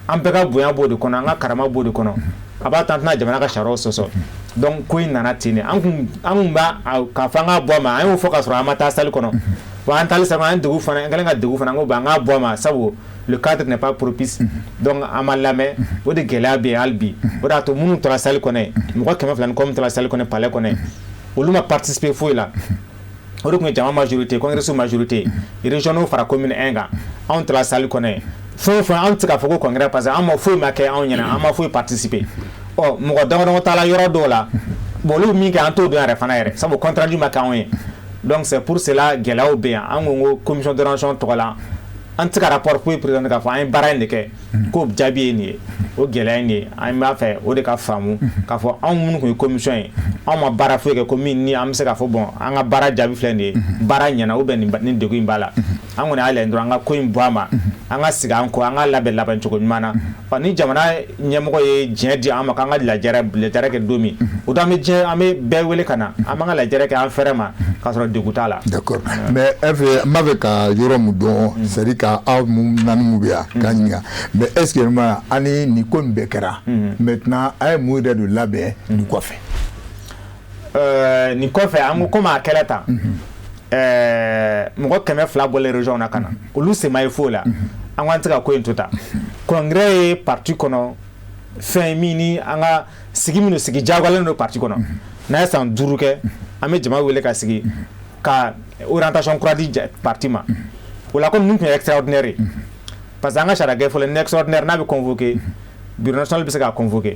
an bɛɛ ka bonya b'o de kɔnɔ, an ka karama b'o de kɔnɔ, a b'a to an tɛna jamana ka sariyaw sɔsɔ. Donc ko in nana ten de. An kun b'a k'a fɔ an k'a bɔ a ma, an y'o fɔ k'a sɔrɔ an ma taa salle kɔnɔ. Bon, an taali salle kɔnɔ, an ye degun fana, an kɛlen ka degun fana, an ko bon, an k'a bɔ a ma, sabu le cadre n'est pas propice. Donc an ma lamɛn, o de gɛlɛya bɛ yen hali bi. O de y'a to minnu tora salle kɔnɔ yen, mɔgɔ 200 ni kɔ min tora salle kɔnɔ, palais kɔnɔ yen, olu ma participer foyi la. O de tun ye jama majorité, congrès majorité, région fara commune 1 kan. Anw tora salle kɔnɔ yen, fɛn o fɛn, anw tɛ se k'a fɔ ko congrès, parce que an ma foyi ma kɛ anw ɲɛna, an ma foyi participer. Ɔ, mɔgɔ dama dama taara yɔrɔ dɔw la. Bon, olu min kɛ, an t'o dɔn yɛrɛ fana yɛrɛ, sabu compte rendu ma kɛ anw ye. Donc c'est pour cela gɛlɛyaw bɛ yan. An ko commission d'orientation tɔgɔ la, an tɛ se ka rapport foyi présenter k'a fɔ an ye baara in de kɛ, k'o jaabi ye nin ye. O gɛlɛya in de ye, an b'a fɛ o de ka faamu k'a fɔ anw minnu tun ye commission ye, anw ma baara foyi kɛ ko min ni an bɛ se k'a fɔ bon, an ka baara jaabi filɛ nin ye, baara ɲɛna ou bien nin degun in b'a la. An kɔni y'a lajɛ dɔrɔn, an ka ko in bɔ a ma, an ka sigi an kɔ, an ka labɛn labɛn cogo ɲuman na. Ɔ, ni jamana ɲɛmɔgɔ ye diɲɛ di an ma k'an ka lajɛrɛ kɛ don min, o don an bɛ diɲɛ, an bɛ bɛɛ wele ka na, an b'an ka lajɛrɛ kɛ an fɛrɛ ma k'a sɔrɔ degun t'a la. D'accord, mais e fɛ, n b'a fɛ ka yɔrɔ mun dɔn, c'est à dire ka aw mun naani mun bɛ yan k'a ɲininka, mais est ce que vraiment ani nin ko nin bɛɛ kɛra, maintenant a ye mun yɛrɛ de labɛn nin kɔfɛ? Nin kɔfɛ, an ko komi a kɛra tan, mɔgɔ 200 bɔlen région na ka na, olu sen ma ye foyi la. An ko an tɛ se ka ko in to tan. Congrès ye parti kɔnɔ fɛn min ni an ka sigi minnu sigi diyagoyalen don parti kɔnɔ, n'a ye san 5 kɛ, an bɛ jama wele ka sigi ka orientation kura di parti ma. O la, komi nin tun ye extraordinaire ye, parce que an ka sariya kɛ fɔlɔ, ni extraordinaire n'a bɛ convoquer, bureau national bɛ se k'a convoquer.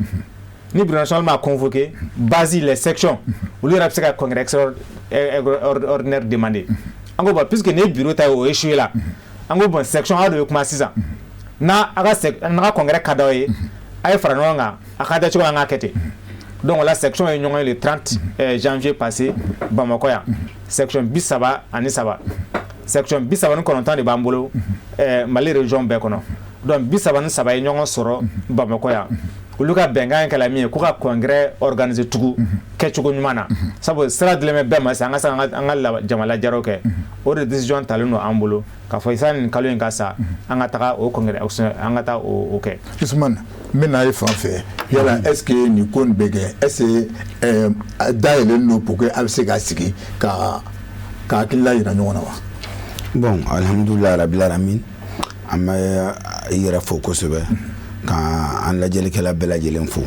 Ni bureau national m'a convoqué, base, les sections, olu yɛrɛ bɛ se ka congrès extraordinaire demander. An ko bon, puisque nin ye bureau ta ye, o échoué la, an ko bon, section aw de bɛ kuma sisan, n'a a ka n'a ka congrès ka d'aw ye, a ye fara ɲɔgɔn kan, a ka da cogo, an k'a kɛ ten. Donc o la, section ye ɲɔgɔn ye le 30 janvier passé Bamakɔ yan, section 33, section 39 de b'an bolo Mali région bɛɛ kɔnɔ. Donc 33 ye ɲɔgɔn sɔrɔ Bamakɔ yan. Olu ka bɛnkan kɛla min ye, ko ka congrès organiser tugun kɛcogo ɲuman na, sabu sira dilen bɛ bɛɛ ma sisan, an ka se an ka jama lajɛrɛw kɛ. O de décision talen don an bolo k'a fɔ sani nin kalo in ka sa, an ka taga o congrès, an ka taa o kɛ. Usumani, n bɛ na e fan fɛ. Yala est ce que nin ko nin bɛ kɛ, est ce que dayɛlɛlen don pour que a bɛ se ka sigi ka hakilila yira ɲɔgɔn na wa? Bon, alhamdulilah rabil alamin, an bɛ i yɛrɛ fo kosɛbɛ, ka an lajɛlikɛla bɛɛ lajɛlen fo.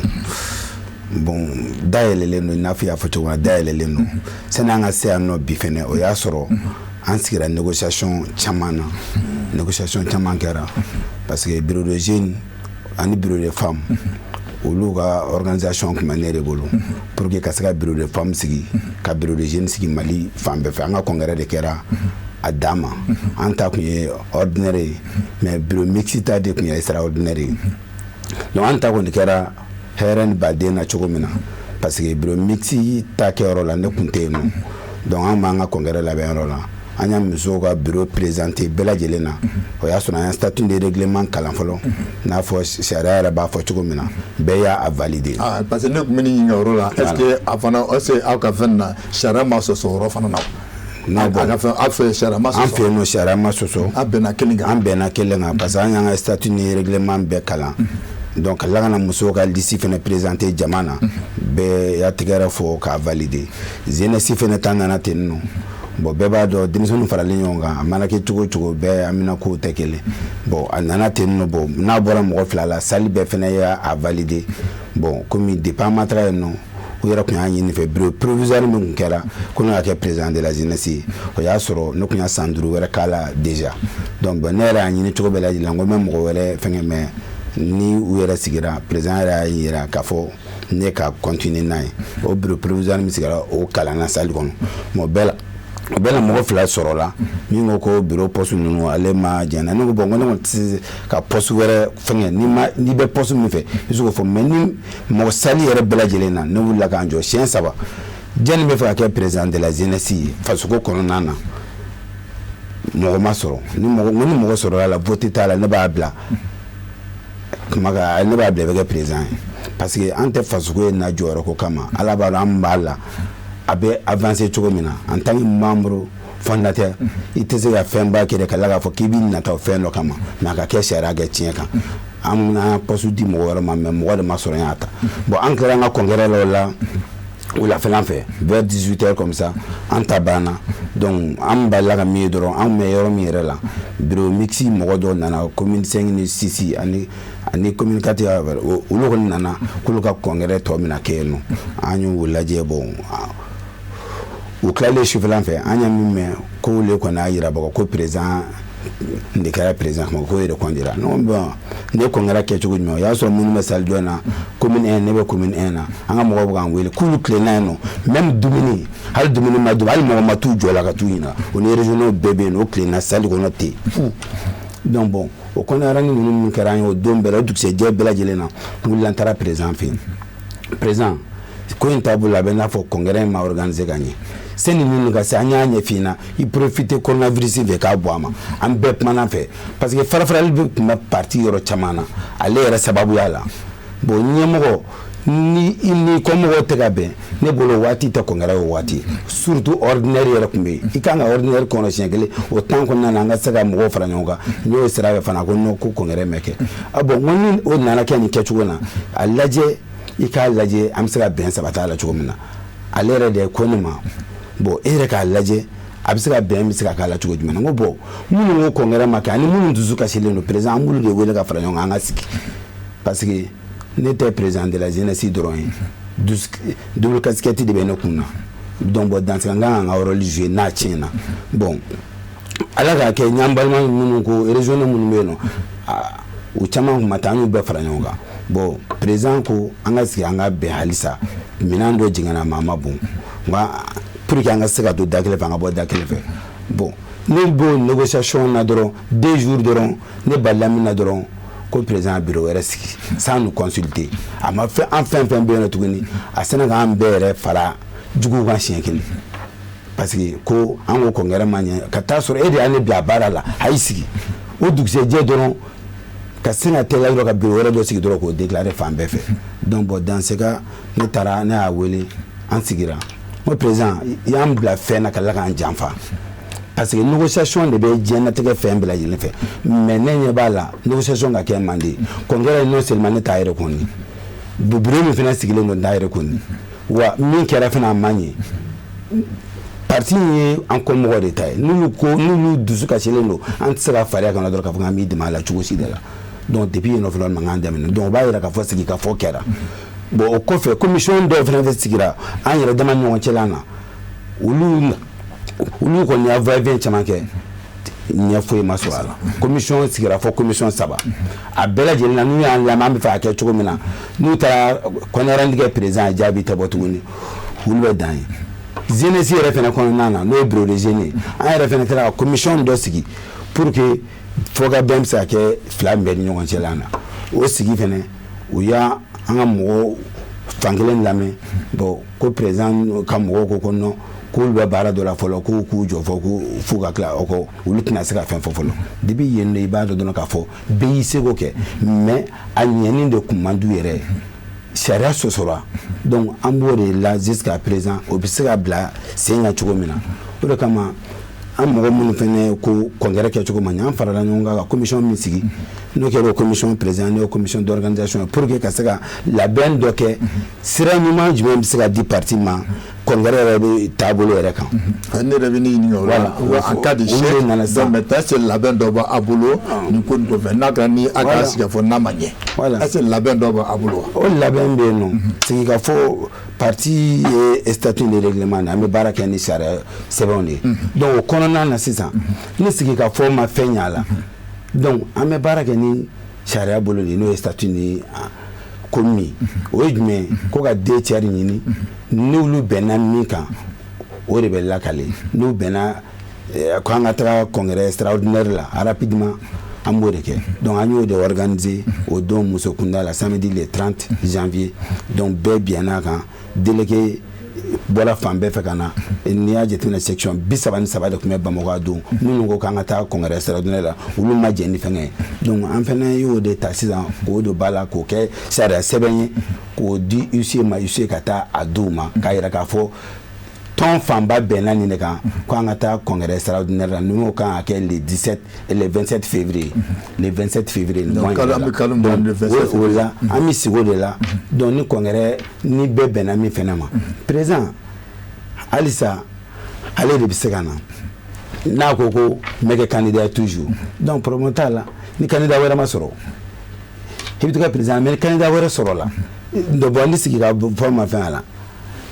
Bon, dayɛlɛlen don, i n'a fɔ i y'a fɔ cogo min na, dayɛlɛlen don. Sani an ka se yan nɔ bi fɛnɛ, o y'a sɔrɔ an sigira négociation caman na, négociation caman kɛra, parce que bureau de jeunes ani bureau de femmes, olu ka organisation tun bɛ ne de bolo, pour que ka se ka bureau de femmes sigi, ka bureau de jeunes sigi Mali fan bɛɛ fɛ. An ka congrès de kɛra a dan ma. An ta tun ye ordinaire ye, mais bureau mixte ta de tun ye extraordinaire ye. Donc an ta kɔni kɛra hɛrɛ ni baden na cogo min na, parce que bureau mixte ta kɛyɔrɔ la, ne tun tɛ yen nɔ. Donc an b'an ka congrès labɛn yɔrɔ la, an y'a musow ka bureau présenté bɛɛ lajɛlen na. O y'a sɔrɔ an ye statut de règlement kalan fɔlɔ, n'a fɔ sariya yɛrɛ b'a fɔ cogo min na, bɛɛ y'a valider. Ah, parce que ne tun bɛ nin ɲininka o yɔrɔ la, est ce que a fana, est ce que aw ka fɛn na, sariya ma sɔsɔ o yɔrɔ fana na? Non, bon. A ka fɛn, aw fɛ sariya ma sɔsɔ? An fɛ yen nɔ, sariya ma sɔsɔ. An bɛnna kelen kan. An bɛnna kelen kan, parce que an y'an ka statut ni règlement bɛɛ kalan. Donc ka tila ka na musow ka liste fɛnɛ présenter jama na, bɛɛ y'a tɛgɛrɛ fɔ k'a valider. Jeunesse fɛnɛ ta nana ten nɔ. Bon, bɛɛ b'a dɔn, denmisɛnninw faralen ɲɔgɔn kan, a mana kɛ cogo o cogo, bɛɛ amina kow tɛ kelen. Bon, a nana ten nɔ. Bon, n'a bɔra mɔgɔ fila la, salle bɛɛ fɛnɛ y'a valider. Bon, komi depuis an ma taga yen nɔ, u yɛrɛ tun y'a ɲini fɛ, bureau provisoire min tun kɛra ko ne ka kɛ président de la jeunesse ye, o y'a sɔrɔ ne tun y'a san 5 wɛrɛ k'a la déjà. Donc bon, ne yɛrɛ y'a ɲini cogo bɛɛ lajɛlen, n ko n bɛ mɔgɔ wɛrɛ fɛngɛ, mais Ni u yɛrɛ sigira, président yɛrɛ y'a yira k'a fɔ ne ka continuer n'a ye. O bureau provisoire min sigira, o kalanna salle kɔnɔ. Bon, bɛɛ la, o bɛɛ la, mɔgɔ fila sɔrɔla min ko ko bureau poste ninnu, ale ma jɛn. Ne ko bon, ko ne kɔni tɛ se ka poste wɛrɛ fɛngɛ. N'i ma, n'i bɛ poste min fɛ, i bɛ se k'o fɔ. Mais ni mɔgɔ salle yɛrɛ bɛɛ lajɛlen na, ne wulila k'an jɔ siɲɛ saba. Jɛnni bɛ fɛ ka kɛ président de la jeunesse ye fasoko kɔnɔna na? Mɔgɔ ma sɔrɔ. Ni mɔgɔ, ni mɔgɔ sɔrɔla la, vote t'a la, ne b'a bila kuma ka, ne b'a bila, i bɛ kɛ président ye, parce que an tɛ fasoko ye na jɔyɔrɔ ko kama. Ala b'a dɔn an b'a la, a bɛ avancer cogo min na. En tant que membre fondateur, i tɛ se ka fɛnba kɛ dɛ ka tila k'a fɔ k'i b'i nata o fɛn dɔ kama. Mais a ka kɛ sariya kɛ tiɲɛ kan. An y'an poste di mɔgɔ wɛrɛ ma, mais mɔgɔ de ma sɔrɔ y'a ta. Bon, an tilara an ka congrès la o la wulafɛla fɛ, vers 18 heures comme ça, an ta banna. Donc an balila ka min ye dɔrɔn, an bɛ yɔrɔ min yɛrɛ la, bureau mixte mɔgɔ dɔw nana, commune 5 ni 6 ani commune 4, olu kɔni nana k'olu ka congrès tɔ bɛna kɛ yen nɔ. An y'u lajɛ. Bon, u tilalen sufɛla fɛ, an ye min mɛn, k'olu kɔni y'a yira bɔ ko président de kɛra président kuma ko yɛrɛ kɔndira. Non, bon, ne congrès kɛcogo jumɛn? O y'a sɔrɔ minnu bɛ salle dɔ na, commune 1, ne bɛ commune 1 na, an ka mɔgɔw bɛ k'an wele k'olu tilenna yen nɔ. Même dumuni, hali dumuni ma dun, hali mɔgɔ ma t'u jɔ la ka t'u ɲininka. O ni régionaux bɛɛ bɛ yen nɔ, o tilenna salle kɔnɔ ten fu. Donc bon, o kɔnɔyara ni ninnu min kɛra an ye o don bɛɛ la, o dugusɛjɛ bɛɛ lajɛlen na, n wulila, n taara président fɛ yen. Président, ko in taabolo la, a bɛ n'a fɔ congrès in ma organiser ka ɲɛ. Sani ninnu ka se, an y'a ɲɛf'i ɲɛna, i profiter coronavirus fɛ k'a bɔ a ma. An bɛɛ kumana fɛ, parce que farafarali bɛ tun bɛ parti yɔrɔ caman na, ale yɛrɛ sababuya la. Bon, ɲɛmɔgɔ ni i ni kɔmɔgɔw tɛ ka bɛn, ne bolo waati tɛ congrès o waati, surtout ordinaire yɛrɛ tun bɛ yen. I kan ka ordinaire kɔnɔ siɲɛ kelen o temps kɔnɔna na, an ka se ka mɔgɔw fara ɲɔgɔn kan. N y'o sira fɛ fana ko non, ko congrès ma kɛ. Ah bon, n ko ni o nana kɛ nin kɛcogo la, a lajɛ, i k'a lajɛ an bɛ se ka bɛn sabati a la cogo min na. Ale yɛrɛ de ko ne ma: bon, e yɛrɛ k'a lajɛ, a bɛ se ka bɛn, bɛ se ka k'a la cogo jumɛn na? N ko bon, minnu ko congrès ma kɛ ani minnu dusu kasilen don, président, an b'olu de wele ka fara ɲɔgɔn kan, an ka sigi, parce que ne tɛ président de la jeunesse dɔrɔn ye, double casquette de bɛ ne kun na. Donc bon, dans ce cas, n kan ka n ka rôle jouer n'a tiɲɛna. Bon, Ala k'a kɛ, n y'an balima minnu ko régionaux minnu bɛ yen nɔ, u caman kun ma taa, an y'u bɛɛ fara ɲɔgɔn kan. Bon, président ko an ka sigi, an ka bɛn halisa. Minɛn dɔ jiginna, maa ma bon, nka pour que an ka se ka don da kelen fɛ, an ka bɔ da kelen fɛ. Bon, ne b'o négociation na dɔrɔn, 2 jours dɔrɔn, ne balila min na dɔrɔn, ko président bureau wɛrɛ sigi sans nous consulter. A ma fɛn, an fɛn fɛn bɛ yen nɔ tuguni, a sina k'an bɛɛ yɛrɛ fara juguw kan siɲɛ kelen, parce que ko an ko congrès ma ɲɛ. Ka taa sɔrɔ e de y'a ne bila baara la, a y'i sigi o dugusɛjɛ dɔrɔn, ka sin ka teliya dɔrɔn ka bureau wɛrɛ dɔ sigi dɔrɔn k'o déclarer fan bɛɛ fɛ. Donc bon, dans ce cas, ne taara, ne y'a wele, an sigira. N ko président, i y'an bila fɛn na ka tila k'an janfa, parce que négociation de bɛ diɲɛnatigɛ fɛn bɛɛ lajɛlen fɛ. Mais ne ɲɛ b'a la, négociation ka kɛ man di. Congrès, non seulement ne t'a yɛrɛ kɔni, bureau min fana sigilen don, n t'a yɛrɛ kɔni wa. Min kɛra fana, a man ɲɛ. Parti in ye an kɔmɔgɔ de ta ye. N'olu ko n'olu dusu kasilen don, an tɛ se ka fariya kana dɔrɔn k'a fɔ k'an b'i dɛmɛ a la cogo si de la. Donc depuis yen nɔ fɔlɔ, mankan daminɛ. Donc o b'a yira k'a fɔ sigi ka fɔ kɛra. Bon, o kɔfɛ, commission dɔw fana fɛ sigira an yɛrɛ dama ni ɲɔgɔn cɛla na. Olu kɔni y'a va-et-vient caman kɛ, ɲɛ foyi ma sɔrɔ a la. Commission sigira fɔ commission saba, a bɛɛ lajɛlen na, n'u y'an lamɛn, an bɛ fɛ a kɛ cogo min na, n'u taara kɔnɔrɛndi kɛ président ye, jaabi tɛ bɔ tuguni, olu bɛ dan ye. Jeunesse yɛrɛ fɛnɛ kɔnɔna na, n'o ye bureau de jeunes ye, an yɛrɛ fɛnɛ kɛra ka commission dɔ sigi pour que fɔ ka bɛn bɛ se ka kɛ fila bɛɛ ni ɲɔgɔn cɛla na. O sigi fɛnɛ, u y'a an ka mɔgɔw fankelen lamɛn. Bon, ko président ka mɔgɔw ko ko non, k'olu bɛ baara dɔ la fɔlɔ, k'u k'u jɔ fɔ ko f'u ka tila o kɔ, olu tɛna se ka fɛn fɔ fɔlɔ. Depuis yen de, i b'a dɔn dɔrɔn k'a fɔ bɛɛ y'i seko kɛ, mais a ɲɛni de kun man d'u yɛrɛ ye, sariya sɔsɔra. Donc an b'o de la jusqu'à présent. O bɛ se ka bila sen kan cogo min na, o de kama an mɔgɔ minnu fɛnɛ ko congrès kɛcogo ma ɲɛ, an farala ɲɔgɔn kan ka commission min sigi, n'o kɛra o commission président, n'o ye commission d'organisation ye, pour que ka se ka labɛn dɔ kɛ, sira ɲuman jumɛn bɛ se ka di parti ma congrès yɛrɛ bɛ taabolo yɛrɛ kan. Ne yɛrɛ bɛ ne ɲininka o la, en cas d'échec, donc maintenant est-ce que labɛn dɔ b'a bolo nin ko nin kɔfɛ, n'a kɛra ni a k'a sigi fɔ n'a ma ɲɛ, est-ce que labɛn dɔ b'a bolo wa? O labɛn bɛ yen nɔ. Sigikafɔ, parti ye statut ni règlement de, an bɛ baara kɛ ni sariya sɛbɛnw de ye. Donc o kɔnɔna na sisan, ni sigikafɔ ma fɛn ɲɛ a la, donc an bɛ baara kɛ ni Sariya bolo de, n'o ye statut ni ko min, o ye jumɛn? Ko ka deux tiers ɲini. N'olu bɛnna min kan, o de bɛ lakale. N'u bɛnna ko an ka taga congrès extraordinaire la rapidement, an b'o de kɛ. Donc an y'o de organiser o don muso kunda la, samedi le 30 janvier. Donc bɛɛ bɛnn'a kan, délégué bɔra fan bɛɛ fɛ ka na. N'i y'a jateminɛ, section 33 de tun bɛ Bamakɔ a don. Minnu ko k'an ka taa congrès extraordinaire la, olu ma jɛn ni fɛngɛ ye. Donc an fana y'o de ta sisan k'o don ba la, k'o kɛ sariya sɛbɛn ye, k'o di huissier ma, huissier ka taa a d'u ma, k'a yira k'a fɔ tɔn fanba bɛnna nin de kan, ko an ka taa congrès extraordinaire la. N'o kan ka kɛ le 17 et le 27 février, le 27 février. Donc an bɛ kalo min le 27. O la, an bɛ sigi o de la. Donc ni congrès ni bɛɛ bɛnna min fɛnɛ ma, président halisa ale de bɛ se ka na n'a ko ko n bɛ kɛ candidat toujours. Donc problème t'a la. Ni candidat wɛrɛ ma sɔrɔ, i bɛ to ka président. Mais ni candidat wɛrɛ sɔrɔ la, bon, ni sigi ka fɔ ma fɛn a la,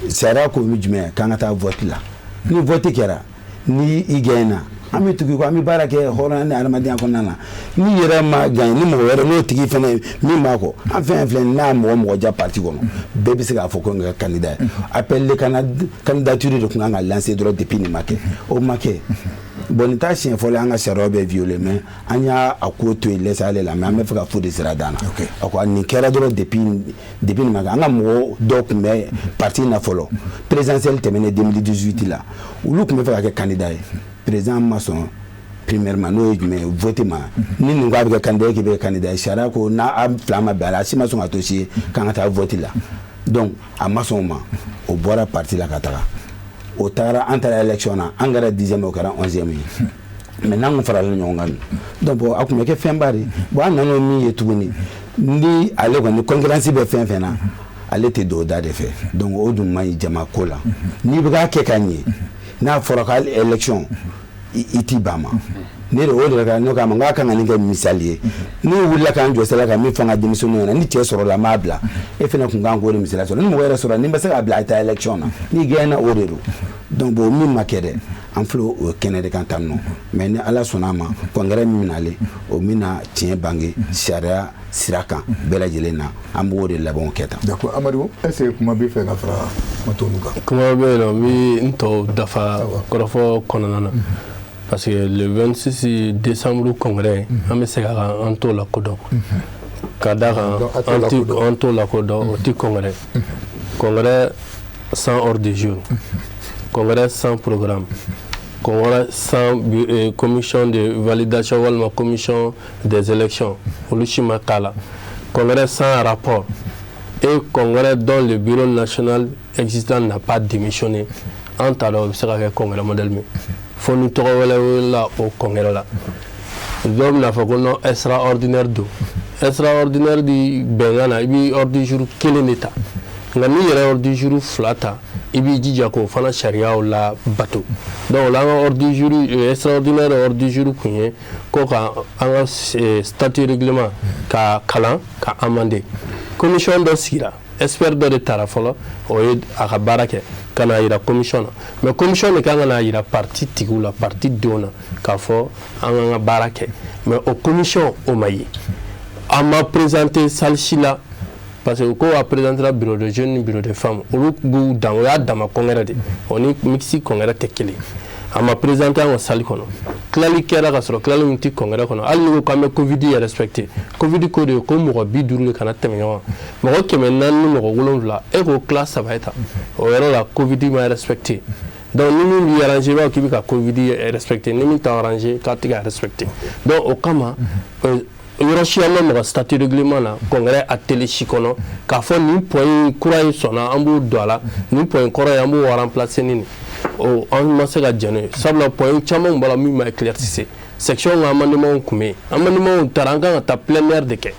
sariya ko mi jumɛn? K'an ka taa vote la. Ni vote kɛra, ni i gagné, an bɛ tugu kɔ, an bɛ baara kɛ hɔrɔnya ni adamadenya kɔnɔna na. Ni yɛrɛ ma gagné, ni mɔgɔ wɛrɛ n'o tigi fɛnɛ min b'a kɔ, an fɛn filɛ, n'a mɔgɔ mɔgɔ ja parti kɔnɔ, bɛɛ bɛ se k'a fɔ ko n ka candidat ye. Appel de candidature de tun kan ka lancer dɔrɔn depuis. Nin ma kɛ, o ma kɛ. Bon, nin t'a siɲɛ fɔlɔ an ka sariya bɛ violer, mais an y'a a ko to yen, laisser aller la. Mais an bɛ fɛ ka fu de sira d'an na. A ko nin kɛra dɔrɔn depuis nin ma kɛ. An ka mɔgɔ dɔw tun bɛ parti na fɔlɔ, présidentielle tɛmɛnen 2018 la, olu tun bɛ fɛ ka kɛ candidat ye. Président ma sɔn premièrement. N'o ye jumɛn ye? Vote ma. Ni nin ko a bɛ kɛ candidat ye, k'i bɛ kɛ candidat ye, sariya ko n'a a fila ma bɛn a la, a si ma sɔn ka to si ye k'an ka taa vote la. Donc a ma sɔn o ma, o bɔra parti la ka taga. O tagara, an taara élection na, an kɛra 10e, o kɛra 11e ye. Mais n'an kun farala ɲɔgɔn kan, donc bon, a tun bɛ kɛ fɛnba de. Bon, an nan'o min ye tuguni, ni ale kɔni concurrence bɛ fɛn fɛn na, ale tɛ don o da de fɛ. Donc o dun man ɲi jama ko la. N'i bɛ k'a kɛ ka ɲɛ, n'a fɔra ko élection, i t'i ban ma. Ne de o de la, ne k'a ma n k'a kan ka nin kɛ misali ye. N'u wulila k'an jɔ sira kan, min fɔ n ka denmisɛnninw ɲɛna, ni cɛ sɔrɔla, n b'a bila. E fana kun kan k'o de misaliya sɔrɔ. Ni mɔgɔ yɛrɛ sɔrɔ, ni bɛ se k'a bila, a taa élection na, n'i gagné, o de don. Donc bon, min ma kɛ dɛ, an filɛ o kɛnɛ de kan tan nɔ. Mais ni Ala sɔnna a ma, congrès min nalen, o bɛna tiɲɛ bange sariya sira kan bɛɛ lajɛlen na. An b'o de labɛnw kɛ tan. D'accord. Amadu, est ce que kuma b'i fɛ ka fara kuma tɔw kan? Kuma bɛ yen nɔ, n bɛ n tɔw dafa kɔrɔfɔ kɔnɔna na, parce que le 26 décembre congrès, an bɛ segin a kan, an t'o lakodɔn, ka da kan an t'o lakodɔn. O ti congrès. Congrès sans ordre du jour, congrès sans programme, congrès sans commission de validation walima commission des élections, olu si ma k'a la, congrès sans rapport et congrès dont le bureau national existant n'a pas démissionné, an t'a dɔn o bɛ se ka kɛ congrès modèle min fo ni tɔgɔ wɛrɛ welela o congrès la. Dɔw bɛna fɔ ko non, extraordinaire don. Extraordinaire di bɛnkan na, i bɛ ordre du jour kelen de ta. Nka n'i yɛrɛ ordre du jour fila ta, i b'i jija k'o fana sariyaw la bato. Donc o la, an ka ordre du jour extraordinaire, ordre du jour kun ye ko ka an ka statut, règlement ka kalan ka amender. Commission dɔ sigira, expert dɔ de taara fɔlɔ, o ye a ka baara kɛ ka n'a yira commission na. Mais commission de kan ka n'a yira parti tigiw la, parti denw na, k'a fɔ an k'an ka baara kɛ. Mais o commission, o ma ye, a ma présenter salle si la, parce que ko a présentera bureau de jeunes ni bureau de femmes, olu b'u dan, o y'a dama congrès de, o ni mixte congrès tɛ kelen. A ma présenté an ka salle kɔnɔ. Tilali kɛra ka sɔrɔ tilali min tɛ congrès kɔnɔ. Hali ni ko k'an bɛ Covid yɛrɛ respecté, Covid ko de ko mɔgɔ 50 de kana tɛmɛ ɲɔgɔn kan, mɔgɔ 407, e k'o tila saba ye tan, o yɔrɔ la Covid ma respecté. Donc ni min b'i arrangé, i b'a fɔ k'i bɛ ka Covid respecté, ni min t'a arrangé, k'a tɛ ka respecté. Donc o kama, yɔrɔ si an ma mɔgɔ statut, règlement na, congrès atelier si kɔnɔ k'a fɔ nin point in kura in sɔnna, an b'o don a la, nin point kɔrɔ in, an b'o remplacer ni nin. O an ma se ka jɛn n'o ye, sabula point caman b'a la min ma éclaircir. Section ka amendement tun bɛ yen, amendement taara, an kan ka taa plénière de kɛ.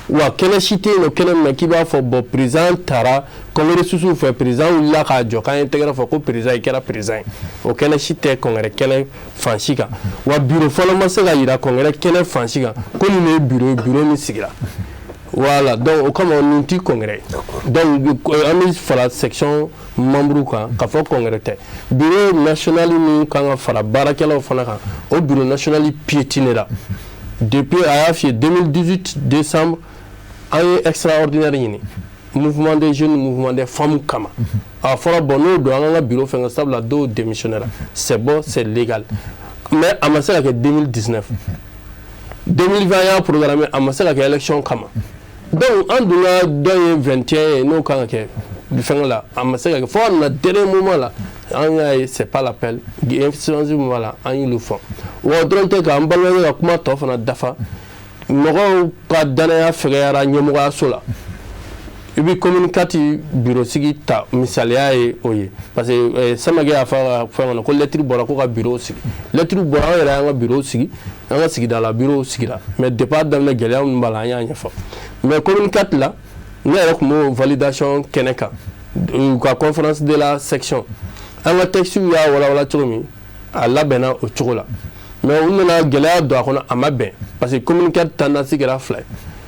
Wa kɛnɛ si tɛ yen nɔ, kɛnɛ min na k'i b'a fɔ bon, président taara congrès susuw fɛ, président wulila k'a jɔ k'an ye tɛgɛrɛ fɔ ko président i kɛra président ye, o kɛnɛ si tɛ congrès kɛnɛ fan si kan. Wa bureau fɔlɔ ma se ka yira congrès kɛnɛ fan si kan ko nin de ye bureau ye, bureau min sigira. Voilà, donc o kama nin ti congrès. Donc an bɛ fara section membre kan k'a fɔ congrès tɛ. Bureau national min kan ka fara baarakɛlaw fana kan, o bureau national piétiné la. Depuis a y'a f'i ye, 2018 décembre, an ye extraordinaire ɲini mouvement des jeunes, mouvement des femmes kama. A fɔra, bon, n'o don, an ka bureau fɛn, sabula dɔw démissionnaire, c'est bon, c'est légal, mais a ma se ka kɛ. 2019, 2020, an y'a programmé, a ma se ka kɛ élection kama. Donc an dun ka dɔ ye 21 ye, n'o kan ka kɛ fɛngɛ la, a ma se ka kɛ fo a nana dernier moment la. An y'a ye, c'est pas la peine, insuffisance min b'a la, an y'olu fɔ. Wa o dɔrɔn tɛ, k'an balimakɛ ka kuma tɔ fana dafa, mɔgɔw ka danaya fɛgɛyara ɲɛmɔgɔyaso la. I bɛ commune 4 bureau sigi ta, misaliya ye o ye, parce que Samakɛ y'a fɔ a ka fɛn kɔnɔ ko lettre bɔra ko ka bureau sigi. Lettre bɔra, an yɛrɛ y'an ka bureau sigi, an ka sigida la bureau sigira, mais depuis a daminɛ, gɛlɛya minnu b'a la, an y'a ɲɛfɔ. Mais commune 4 la, ne yɛrɛ tun b'o validation kɛnɛ kan, u ka conférence de la section, an ka texte y'a walawala cogo min, a labɛnna o cogo la, mais u nana gɛlɛya don a kɔnɔ, a ma bɛn, parce que commune 4 tendance kɛra fila ye.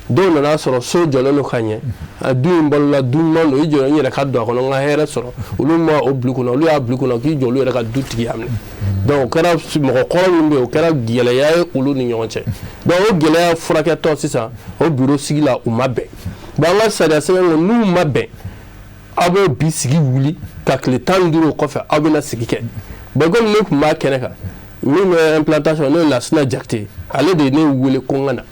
Dɔw nana sɔrɔ so jɔlen don ka ɲɛ, a du in balola, du ɲuman don, i jɔ n yɛrɛ ka don a kɔnɔ, n ka hɛrɛ sɔrɔ. Olu ma o bila kɔnɔ, olu y'a bila kɔnɔ k'i jɔ, olu yɛrɛ ka du tigiya minɛ. Donc o kɛra mɔgɔ kɔrɔ min bɛ yen, o kɛra gɛlɛya ye olu ni ɲɔgɔn cɛ. Donc o gɛlɛya furakɛtɔ sisan, o bureau sigi la, u ma bɛn. Bon, an ka sariya sɛbɛn kɔnɔ, n'u ma bɛn, aw bɛ bi sigi wuli ka tile 15 o kɔfɛ, aw bɛna sigi kɛ. Bon, komi ne tun b'a kɛnɛ kan, min bɛ implantation, n'o ye Lasina Jakite, ale de ye ne wele ko n ka na.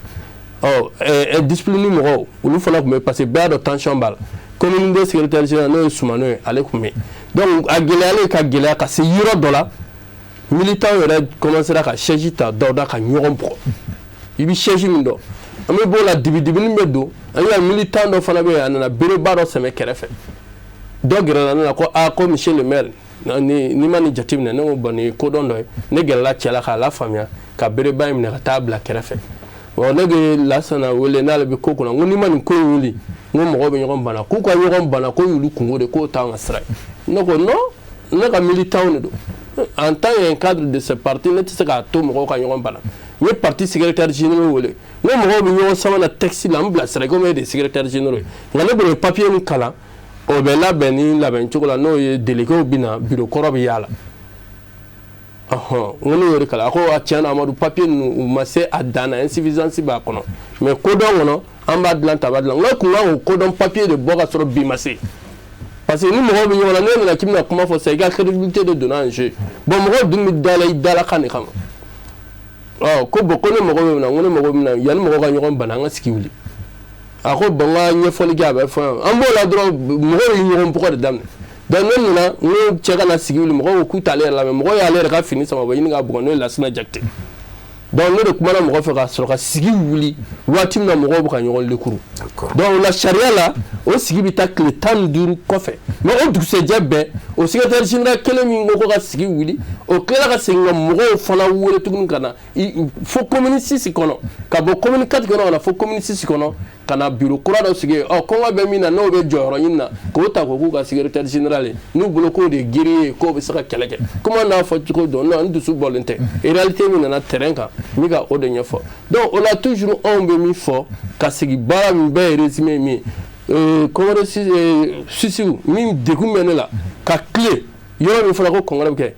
Ɔ discipline mɔgɔw, olu fana tun bɛ, parce que bɛɛ y'a dɔn tension b'a la. Commune de secrétaire général, n'o ye Sumano ye, ale tun bɛ yen. Donc a gɛlɛyalen ka gɛlɛya ka se yɔrɔ dɔ la, militant yɛrɛ commencera ka chaise ta Dawuda ka ɲɔgɔn bugɔ. I bɛ chaise min dɔn, an bɛ b'o la, dibidibini bɛ don. An y'a militant dɔ fana bɛ yen, a nana bereba dɔ sɛmɛ kɛrɛfɛ. Dɔ gɛrɛla ne la ko aa, ko monsieur le maire, ni n'i ma nin jateminɛ. Ne ko bon, nin ye kodɔn dɔ ye. Ne gɛrɛla cɛ la k'a lafaamuya, ka bereba in minɛ ka taa bila kɛrɛfɛ. Bon, ne bɛ Lasana wele, n'ale bɛ ko kɔnɔ, n ko n'i ma nin ko in wuli, n ko mɔgɔw bɛ ɲɔgɔn bana, k'u ka ɲɔgɔn bana, ko y'olu kungo de, k'o t'an ka sira ye. Ne ko non, ne ka militant de don, en tant qu'un cadre de ce parti, ne tɛ se k'a to mɔgɔw ka ɲɔgɔn bana. N ye parti secrétaire général wele, n ko mɔgɔw bɛ ɲɔgɔn sama na texte la, n bilasira komi e de ye secrétaire général ye. Nka ne bolo papier min kalan, o bɛ labɛn ni labɛn cogo la, n'o ye délégués bɛ na, bureau kɔrɔ bɛ y'a la. Ɔhɔn, n ko ne y'o de kalan. A ko a tiɲɛ na, Amadu, papier ninnu, u ma se a dan na, insuffisance b'a kɔnɔ, mais kodɔn kɔnɔ, an b'a dilan ta, b'a dilan. N ko kun kan k'o kodɔn papier de bɔ ka sɔrɔ bi ma se, parce que ni mɔgɔw bɛ ɲɔgɔn na, n'e nana k'i bɛna kuma fɔ sisan, i ka crédibilité de donna en jeu. Bon, mɔgɔw dun bɛ da la i dalakan de kama. Ɔ ko bon, ko ne mago bɛ min na, n ko ne mago bɛ min na, yanni mɔgɔw ka ɲɔgɔn bana, an ka sigi wuli. A ko bon, n ka ɲɛfɔli kɛ, a bɛ fɔ an b'o la dɔrɔn, mɔgɔw ye ɲɔgɔn bugɔ de daminɛ. Donc ne nana, n ko cɛ ka na sigi wuli, mɔgɔw ko k'u t'ale yɛrɛ lamɛn. Mɔgɔw y'ale yɛrɛ ka fini sama bɔ ɲini ka bugɔ, n'o ye Lasina Jakite. Donc ne de kumana mɔgɔ fɛ ka sɔrɔ ka sigi wuli waati min na mɔgɔw bɛ ka ɲɔgɔn lekuru. Donc o la, sariya la, o sigi bɛ taa tile 15 kɔfɛ, mais o dugusɛjɛ bɛɛ, o secrétaire général kelen min ko ka sigi wuli, o tilala ka segin ka mɔgɔw fana wele tuguni ka na fo commune 6 kɔnɔ, ka bɔ commune 4 kɔnɔ ka na fo commune 6 kɔnɔ, ka na bureau kura dɔ sigi. Ɔ kɔngɔ bɛ min na, n'o bɛ jɔyɔrɔ ɲini na, k'o ta k'o k'u ka secrétaire général ye, n'u bolo k'o de ye guerrier ye, k'o bɛ se ka kɛlɛ kɛ. Comment n'a fɔ cogo dɔn? Non, n dusu bɔlen tɛ, réalité min nana terrain kan, n bɛ ka o de ɲɛfɔ. Donc o la, toujours anw bɛ min fɔ ka sigi, baara min bɛɛ ye résumé min ye, congrès sisiw min degun bɛ ne la, ka tile yɔrɔ min fɔra ko congrès bɛ kɛ,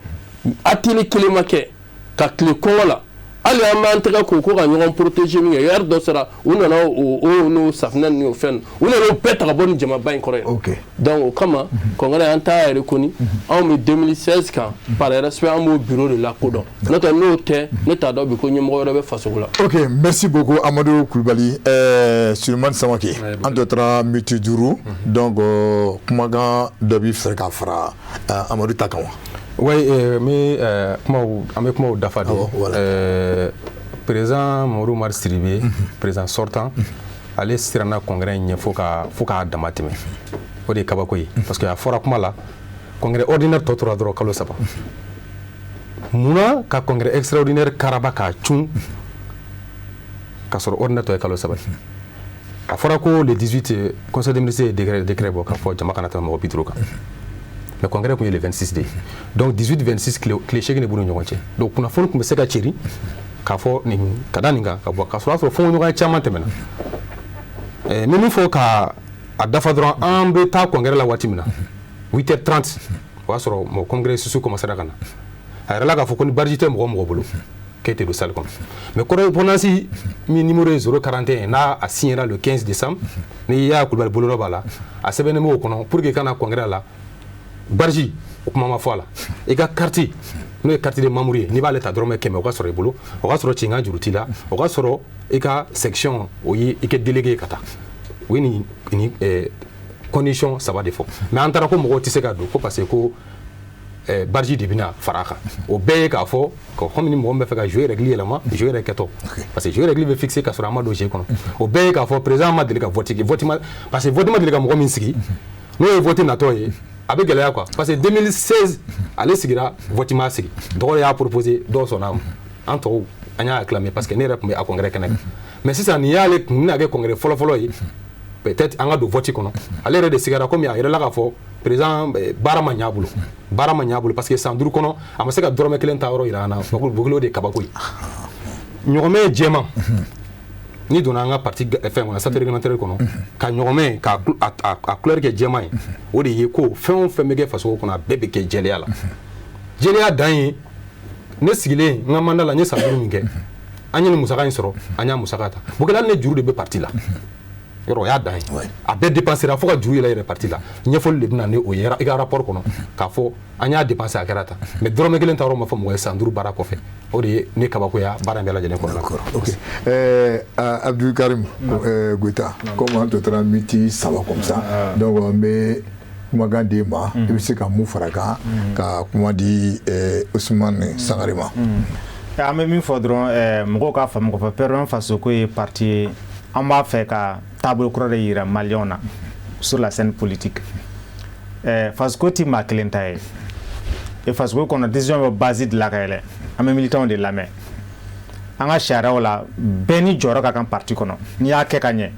atelier kelen ma kɛ ka tile kɔngɔ la. Hali an b'an tɛgɛ ko ko ka ɲɔgɔn protéger min kɛ, heure dɔ sera, u nana o n'o safunɛ ni o fɛn, u nana o bɛɛ ta ka bɔ ni jamaba in kɔrɔ yen. Donc o kama, congrès an t'a reconnu, anw bɛ 2016 kan, par respect, an b'o bureau de lakodɔn. N'o tɛ, n'o tɛ, ne t'a dɔn bi ko ɲɛmɔgɔ wɛrɛ bɛ faso la. Ok, merci beaucoup Amadou Kulibali. Sulemani Samake, an tɔ tora miniti 5, donc kumakan dɔ b'i fɛ ka fara Amadu ta kan wa? Oui, n bɛ kumaw, an bɛ kumaw dafa de. Président Mamadu Umaru Sidibe, président sortant, ale siranna congrès in ɲɛ fo k'a dama tɛmɛ. O de ye kabako ye, parce que a fɔra kuma la, congrès ordinaire tɔ tora dɔrɔn kalo 3. Munna ka congrès extraordinaire karaba k'a cun k'a sɔrɔ ordinaire tɔ ye kalo 3 ye? A fɔra ko le 18, conseil des ministres ye décret bɔ k'a fɔ jama kana tɛmɛ mɔgɔ 50 kan, mais congrès tun ye le 26 de ye. Donc 18, 26, tile 8 de b'u ni ɲɔgɔn cɛ. Donc kunnafoni tun bɛ se ka ceri k'a fɔ nin ka da nin kan ka bɔ, k'a sɔrɔ y'a sɔrɔ fɔɲɔgɔnya caman tɛmɛna. N bɛ min fɔ ka a dafa dɔrɔn, an bɛ taa congrès la waati min na, 8h30, o y'a sɔrɔ mɔgɔ congrès susu commencera ka na. A yɛrɛ la k'a fɔ ko ni bariji tɛ mɔgɔ o mɔgɔ bolo. K'e tɛ don salle kɔnɔ. Mais correspondance min numéro ye 041, n'a a signera le 15 décembre, ni Yaya Kulubali bolonɔ b'a la, a sɛbɛnnen b'o kɔnɔ pour que i ka na congrès la, badge o kuma ma fɔ a la. I ka carte, n'o ye carte de membre ye, n'i b'ale ta dɔrɔmɛ 100, o ka sɔrɔ i bolo, o ka sɔrɔ cinkan juru t'i la, o ka sɔrɔ i ka section, o ye i kɛ délégué ye ka taa. O ye nin condition saba de fɔ. Mais an taara ko mɔgɔw tɛ se ka don ko parce que ko badge de bɛna fara a kan. O bɛɛ ye k'a fɔ komi ni mɔgɔ min bɛ fɛ ka jeu règle yɛlɛma, jeu yɛrɛ kɛtɔ, parce que jeu règle bɛ fixé ka sɔrɔ an ma don jeu kɔnɔ. O bɛɛ ye k'a fɔ président ma deli ka vote kɛ, vote ma, parce que vote ma deli ka mɔgɔ min sigi, n'o ye vote natɔ ye, a bɛ gɛlɛya quoi. Parce que 2016 ale sigira, vote ma sigi, dɔgɔ y'a proposé, dɔw sɔnna a ma, an tɔw an y'a acclamé, parce que ne yɛrɛ tun bɛ a congrès kɛnɛ kan. Mais sisan nin y'ale kun bɛna kɛ congrès fɔlɔ-fɔlɔ ye, peut-être an ka don vote kɔnɔ. Ale yɛrɛ de sigara, komi a yɛrɛ la k'a fɔ président baara ma ɲɛ a bolo, baara ma ɲɛ a bolo, parce que san 5 kɔnɔ a ma se ka dɔrɔmɛ kelen ta yɔrɔ yira an na. Bokilo de ye kabako ye. Ɲɔgɔmɛ jɛman, n'i donna an ka parti fɛn kɔnɔ, statut réglementaire kɔnɔ, ka ɲɔgɔmɛ ka a couleur kɛ jɛman ye, o de ye ko fɛn o fɛn bɛ kɛ faso kɔnɔ, a bɛɛ bɛ kɛ jɛlenya la. Jɛlenya dan ye ne sigilen n ka mandat la, n ye san 5 min kɛ, an ye nin musaka in sɔrɔ, an y'a musaka ta. Bokila, hali ne juru de bɛ parti la yɔrɔ, o y'a dan ye. A bɛɛ dépensera fo ka juru yɛlɛ yɛrɛ parti la. Ɲɛfɔli de bɛ na ni o ye i ka rapport kɔnɔ k'a fɔ an y'a dépensé, a kɛra tan. Mais dɔrɔmɛ kelen ta yɔrɔ ma fɔ mɔgɔ ye san 5 baara kɔfɛ. O de ye ne kabakoya baara in bɛɛ lajɛlen kɔnɔna la. Ok, Abdul Karim Goïta, comme an tɔ tora miniti 3 comme ça, donc an bɛ kumakan d'e ma, i bɛ se ka mun fara kan ka kuma di Ousmane Sangare ma? An bɛ min fɔ dɔrɔn, mɔgɔw k'a faamu k'a fɔ PRVM Fasoko ye parti ye, an b'a fɛ ka taabolo kura de yira maliyɛnw na sur la scène politique. Fasoko ti maa kelen ta ye. E Fasoko kɔnɔ, décision bɛ base de la ka yɛlɛ, an bɛ militants de lamɛn. An ka sariyaw la, bɛɛ ni jɔyɔrɔ ka kan parti kɔnɔ. N'i y'a kɛ ka ɲɛ,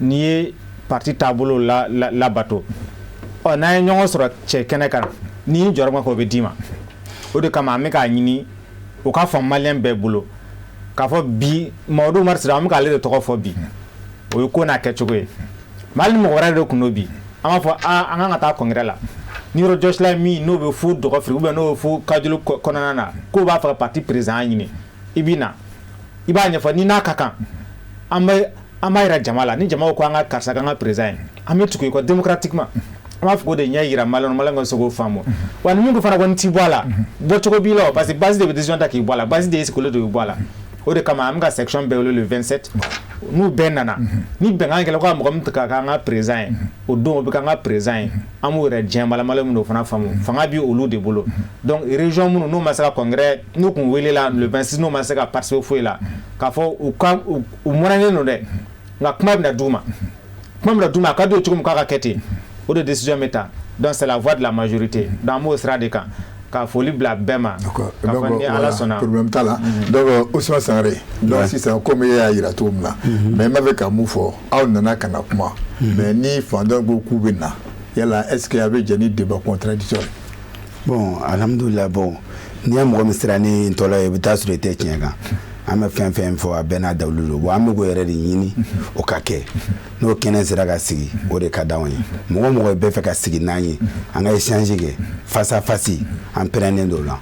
n'i ye parti taabolo la labato, ɔ n'an ye ɲɔgɔn sɔrɔ cɛ kɛnɛ kan, n'i y'i jɔyɔrɔ ma kɛ, o bɛ d'i ma. O de kama an bɛ k'a ɲini o ka faamu maliyɛn bɛɛ bolo k'a fɔ bi Mamadu Umaru Sira, an bɛ k'ale de tɔgɔ fɔ bi, o ye ko n'a kɛcogo ye. Mais hali ni mɔgɔ wɛrɛ de tun don bi, an b'a fɔ an kan ka taa congrès la, ni yɔrɔ jɔsila min n'o bɛ fo Dɔgɔfiri ou bien n'o bɛ fo Kajolo kɔnɔna na, k'o b'a fɛ ka parti président ɲini, i bɛ na i b'a ɲɛfɔ, ni n'a ka kan, an b'a yira jama la. Ni jama ko an ka karisa k'an ka président ye, an bɛ tugu i kɔ démocratiquement. An b'a fɔ k'o de ɲɛ yira maliyɛnw, maliyɛnw ka se k'o faamu. Wa ni min ko fana ko n ti bɔ a la, bɔcogo b'i la o, parce que base de bɛ décision ta k'i bɔ a la, base de ye sigilen de bɛ bɔ a la. O de kama an bɛ ka section bɛɛ wele le 27. N'u bɛɛ nana, ni bɛnkan kɛla ko ka mɔgɔ min ta k'an ka président ye, o don o bɛ k'an ka président ye. An b'o yɛrɛ diɲɛ maliyɛn minnu fana faamu, fanga bi olu de bolo. Donc région minnu n'u ma se ka congrès, n'u kun welela le 26, n'u ma se ka participer foyi la, k'a fɔ u ka u mɔnɛnen don dɛ, nka kuma bɛna d'u ma, kuma bɛna d'u ma, a ka d'u ye cogo min k'a ka kɛ ten, o de décision bɛ ta. Donc c'est la voix de la majorité. Donc an b'o sira de kan ka foli bila bɛɛ ma. K'a fɔ ni Ala sɔnna, problème t'a la. Donc Ousmane Sangare, donc sisan komi e y'a yira cogo min na, mais n b'a fɛ ka mun fɔ, aw nana ka na kuma, mais ni fantanw ko k'u bɛ na, yala est ce que a bɛ jɛ ni débat contradictoire? Bon, alhamdulilah. Bon, n'i ye mɔgɔ min sera ni tɔlɔ ye, i bɛ taa sɔrɔ i tɛ tiɲɛ kan. An bɛ fɛn fɛn fɔ, a bɛɛ n'a dawulu don. Bon, an bɛ k'o yɛrɛ de ɲini o ka kɛ. N'o kɛnɛ sera ka sigi, o de ka d'anw ye. Mɔgɔ mɔgɔ bɛɛ fɛ ka sigi n'an ye, an ka échange kɛ face à face, an pɛrɛnnen don o la.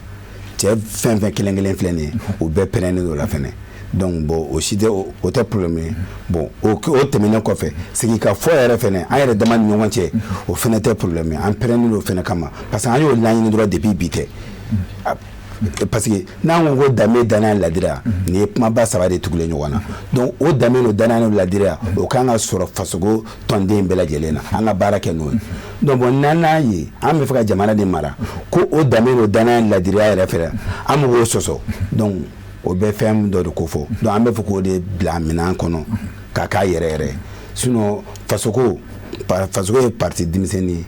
Cɛ fɛn fɛn kelen kelen filɛ nin ye, o bɛɛ pɛrɛnnen don o la fɛnɛ. Donc bon, o si tɛ, o tɛ problème ye. Bon, o tɛmɛnen kɔfɛ, sigi ka fɔ yɛrɛ fɛnɛ an yɛrɛ dama ni ɲɔgɔn cɛ, o fɛnɛ tɛ problème ye. An pɛrɛnnen don o fɛnɛ kama, parce que an y'o laɲini dɔrɔn depuis bi tɛ. Parce que n'an ko ko danbe, danaya, ladiriya, nin ye kumaba saba de tugulen ɲɔgɔn na. Donc o danbe n'o danaya n'o ladiriya, o kan ka sɔrɔ fasoko tɔnden bɛɛ lajɛlen na, an ka baara kɛ n'o ye. Donc bon, n'an n'a ye an bɛ fɛ ka jamana de mara, ko o danbe n'o danaya ladiriya yɛrɛ fɛ, an bɛ k'o sɔsɔ, donc o bɛ fɛn dɔ de ko fɔ. Donc an bɛ fɛ k'o de bila minɛn kɔnɔ ka k'a yɛrɛ yɛrɛ. Sinon fasoko ye parti denmisɛnnin ye,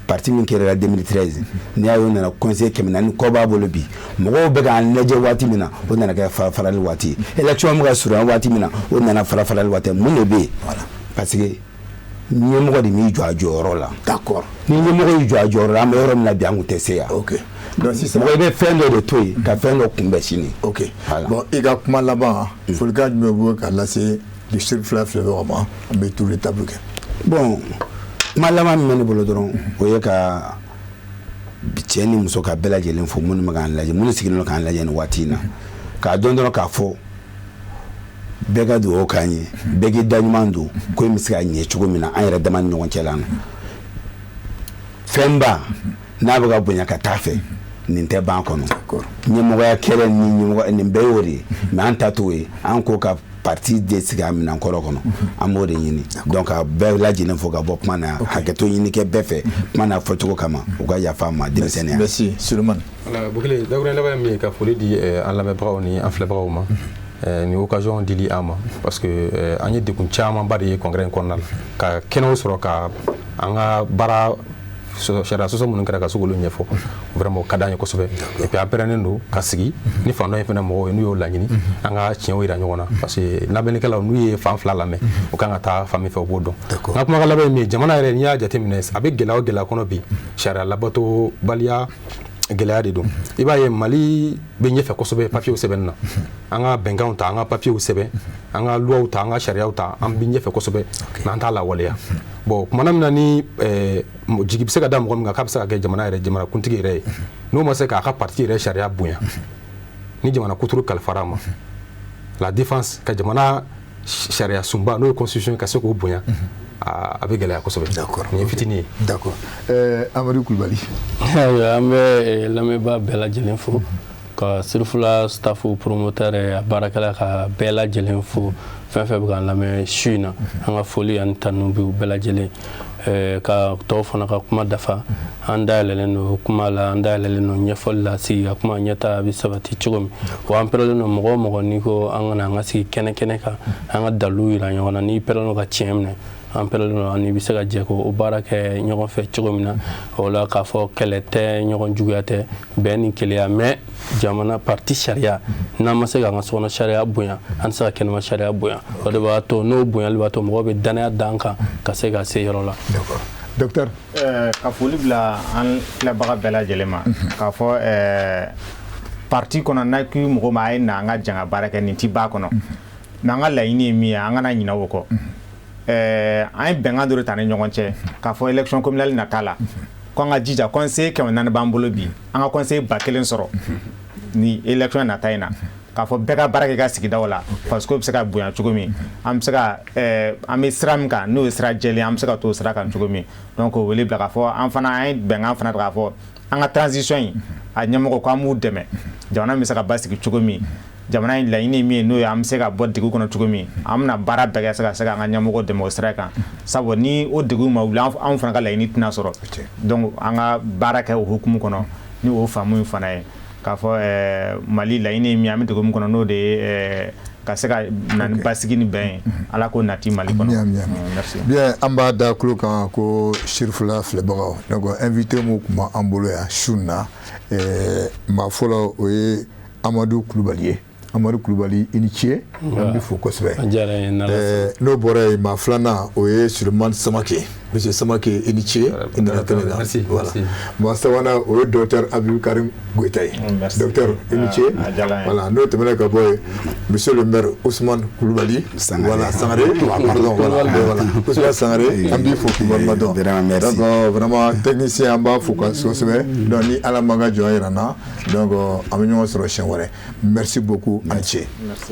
parti min kɛra 2013. N'i y'a ye o nana conseil 400 kɔ b'a bolo bi, mɔgɔw bɛ k'an lajɛ waati min na, o nana kɛ fara farali waati ye. Élection bɛ ka surunya waati min na, o nana fara farali waati. Mun de bɛ yen? Parce que ɲɛmɔgɔ de m'i jɔ a jɔyɔrɔ la. D'accord. Ni ɲɛmɔgɔ y'i jɔ a jɔyɔrɔ la, an bɛ yɔrɔ min na bi, an kun tɛ se yan. Ok, donc sisan mɔgɔ i bɛ fɛn dɔ de to yen ka fɛn dɔ kunbɛn sini. Ok, bon, i ka kuma laban, folikan jumɛn b'o ka lase district fila filɛbagaw ma? An bɛ tour de table kɛ. Bon, kuma laban min bɛ ne bolo dɔrɔn, o ye ka cɛ ni muso ka bɛɛ lajɛlen fo, minnu bɛ k'an lajɛ, minnu sigilen don k'an lajɛ nin waati in na. K'a dɔn dɔrɔn k'a fɔ bɛɛ ka dugawu k'an ye, bɛɛ k'i da ɲuman don ko in bɛ se ka ɲɛ cogo min na an yɛrɛ dama ni ɲɔgɔn cɛ la. Fɛnba n'a bɛ ka bonya ka taa fɛ, nin tɛ ban kɔnɔ. Ɲɛmɔgɔya kɛlɛ ni ɲɛmɔgɔ, nin bɛɛ y'o de ye, mais an ta t'o ye. An ko ka parti de sigi a minɛnkɔrɔ kɔnɔ, an b'o de ɲini. Donc ka bɛɛ lajɛlen fo ka bɔ kuma na, hakɛto ɲini kɛ bɛɛ fɛ kuma n'a fɔcogo kama, u ka yafa an ma denmisɛnninya. Merci Sulemani. Voilà, Bukele, dakuruɲɛ laban ye min ye, ka foli di an lamɛnbagaw ni an filɛbagaw ma nin occasion dili an ma, parce que an ye degun camanba de ye congrès in kɔnɔna la, ka kɛnɛw sɔrɔ ka an ka baara sariya sɔsɔ minnu kɛra, ka se k'olu ɲɛfɔ. Vraiment, o ka d'an ye kosɛbɛ. Et puis an pɛrɛnnen don ka sigi ni fan dɔ in fana mɔgɔw ye, n'u y'o laɲini, an ka tiɲɛw yira ɲɔgɔn na, parce que labɛnnikɛlaw, n'u ye fan fila lamɛn, u kan ka taa fan min fɛ, u b'o dɔn. N ka kumakan laban ye min ye, jamana yɛrɛ, n'i y'a jateminɛ, a bɛ gɛlɛya o gɛlɛya kɔnɔ bi, sariya labatobaliya gɛlɛya de don. I b'a ye, Mali bɛ ɲɛfɛ kosɛbɛ papiyew sɛbɛnni na. An ka bɛnkanw ta, an ka papiyew sɛbɛn, an ka luwaw ta, an ka sariyaw ta, an bɛ ɲɛfɛ kosɛbɛ, mais an t'a lawaleya. Bon, kumana min na ni jigi bɛ se ka da mɔgɔ min kan k'a bɛ se ka kɛ jamana yɛrɛ jamana kuntigi yɛrɛ ye, n'o ma se k'a ka parti yɛrɛ sariya bonya, ni jamana kuturu kalifara a ma, la défense ka jamana sariya sunba, n'o ye constitution, ka se k'o bonya, a bɛ gɛlɛya kosɛbɛ. Nin ye fitinin ye. D'accord, Amadu Kulubali. Ayiwa, an bɛ lamɛnbaa bɛɛ lajɛlen fo, ka Sirifula staff, promoteur, a baarakɛla, ka bɛɛ lajɛlen fo. Fɛn fɛn bɛ k'an lamɛn su in na, an ka foli ani tanu bɛ u bɛɛ lajɛlen. Ka tɔw fana ka kuma dafa, an dayɛlɛlen don kuma la, an dayɛlɛlen don ɲɛfɔli la, sigi ka kuma, ɲɛta bɛ sabati cogo min wa. An pɛrɛlen don mɔgɔ o mɔgɔ, n'i ko an ka na an ka sigi kɛnɛ kɛnɛ kan, an ka dalilu yira ɲɔgɔn na, n'i pɛrɛlen don ka tiɲɛ minɛ, an pɛrɛlen don ani bɛ se ka jɛ k'o baara kɛ ɲɔgɔn fɛ cogo min na. O la, k'a fɔ kɛlɛ tɛ, ɲɔgɔn juguya tɛ, bɛn ni kelenya. Mais jamana parti sariya, n'an ma se k'an ka sokɔnɔ sariya bonya, an tɛ se ka kɛnɛma sariya bonya. O de b'a to, n'o bonyali b'a to mɔgɔw bɛ danaya d'an kan ka se ka se yɔrɔ la. D'accord, docteur. Ka foli bila an filɛbaga bɛɛ lajɛlen ma, k'a fɔ parti kɔnɔ, n'a k'i mɔgɔ ma a ye na an ka jan ka baara kɛ, nin ti ba kɔnɔ. Mais an ka laɲini ye min ye, an kana ɲinɛ o kɔ. An ye bɛnkan dɔ de ta ni ɲɔgɔn cɛ k'a fɔ élection communale nata la, ko an ka jija, conseiller 400 b'an bolo bi, an ka conseiller 1000 sɔrɔ ni élection nata in na, k'a fɔ bɛɛ ka baara kɛ i ka sigidaw la, parce que bɛ se ka bonya cogo min, an bɛ se ka an bɛ sira min kan, n'o ye sira jɛlen, an bɛ se ka t'o sira kan cogo min. Donc o wele bila k'a fɔ an fana, an ye bɛnkan fana ta k'a fɔ an ka transition in a ɲɛmɔgɔ, ko an b'u dɛmɛ, jamana bɛ se ka basigi cogo min, jamana in laɲini ye min ye, n'o ye an bɛ se ka bɔ degun kɔnɔ cogo min, an bɛna baara bɛɛ kɛ se ka se k'an ka ɲɛmɔgɔ dɛmɛ o sira kan, sabu ni o degun ma wuli, anw fana ka laɲini tɛna sɔrɔ. Donc an ka baara kɛ o hukumu kɔnɔ ni o faamu in fana ye, k'a fɔ Mali laɲini ye min ye, an bɛ degun min kɔnɔ, n'o de ye ka se ka na ni basigi ni bɛn ye, Ala k'o nati Mali kɔnɔ. Merci bien. An b'a da tulo kan ko Sirifula filɛbagaw, donc invité mun tun b'an bolo yan su in na, maa fɔlɔ, o ye Amadu Kulubali ye. Amadu Kulubali, i ni ce, an bɛ fo kosɛbɛ. N'o bɔra yen, maa filanan, o ye Sulemani Samake. Monsieur Samake, i ni ce, i nana kɛnɛ kan. Voilà. Maa sabanan, o ye docteur Abdulkarim Goyita ye. Docteur, i ni ce. Voilà. N'o tɛmɛna ka bɔ yen, monsieur le maire Ousmane Kulubali, voilà, Sangare, pardon, voilà, voilà, Ousmane Sangare, an b'i fo k'i waleɲuman dɔn. Donc vraiment, technicien, an b'a fo kosɛbɛ. Donc ni Ala ma ka jɔn yira n na, donc an bɛ ɲɔgɔn sɔrɔ siɲɛ wɛrɛ. Merci beaucoup, a ni ce.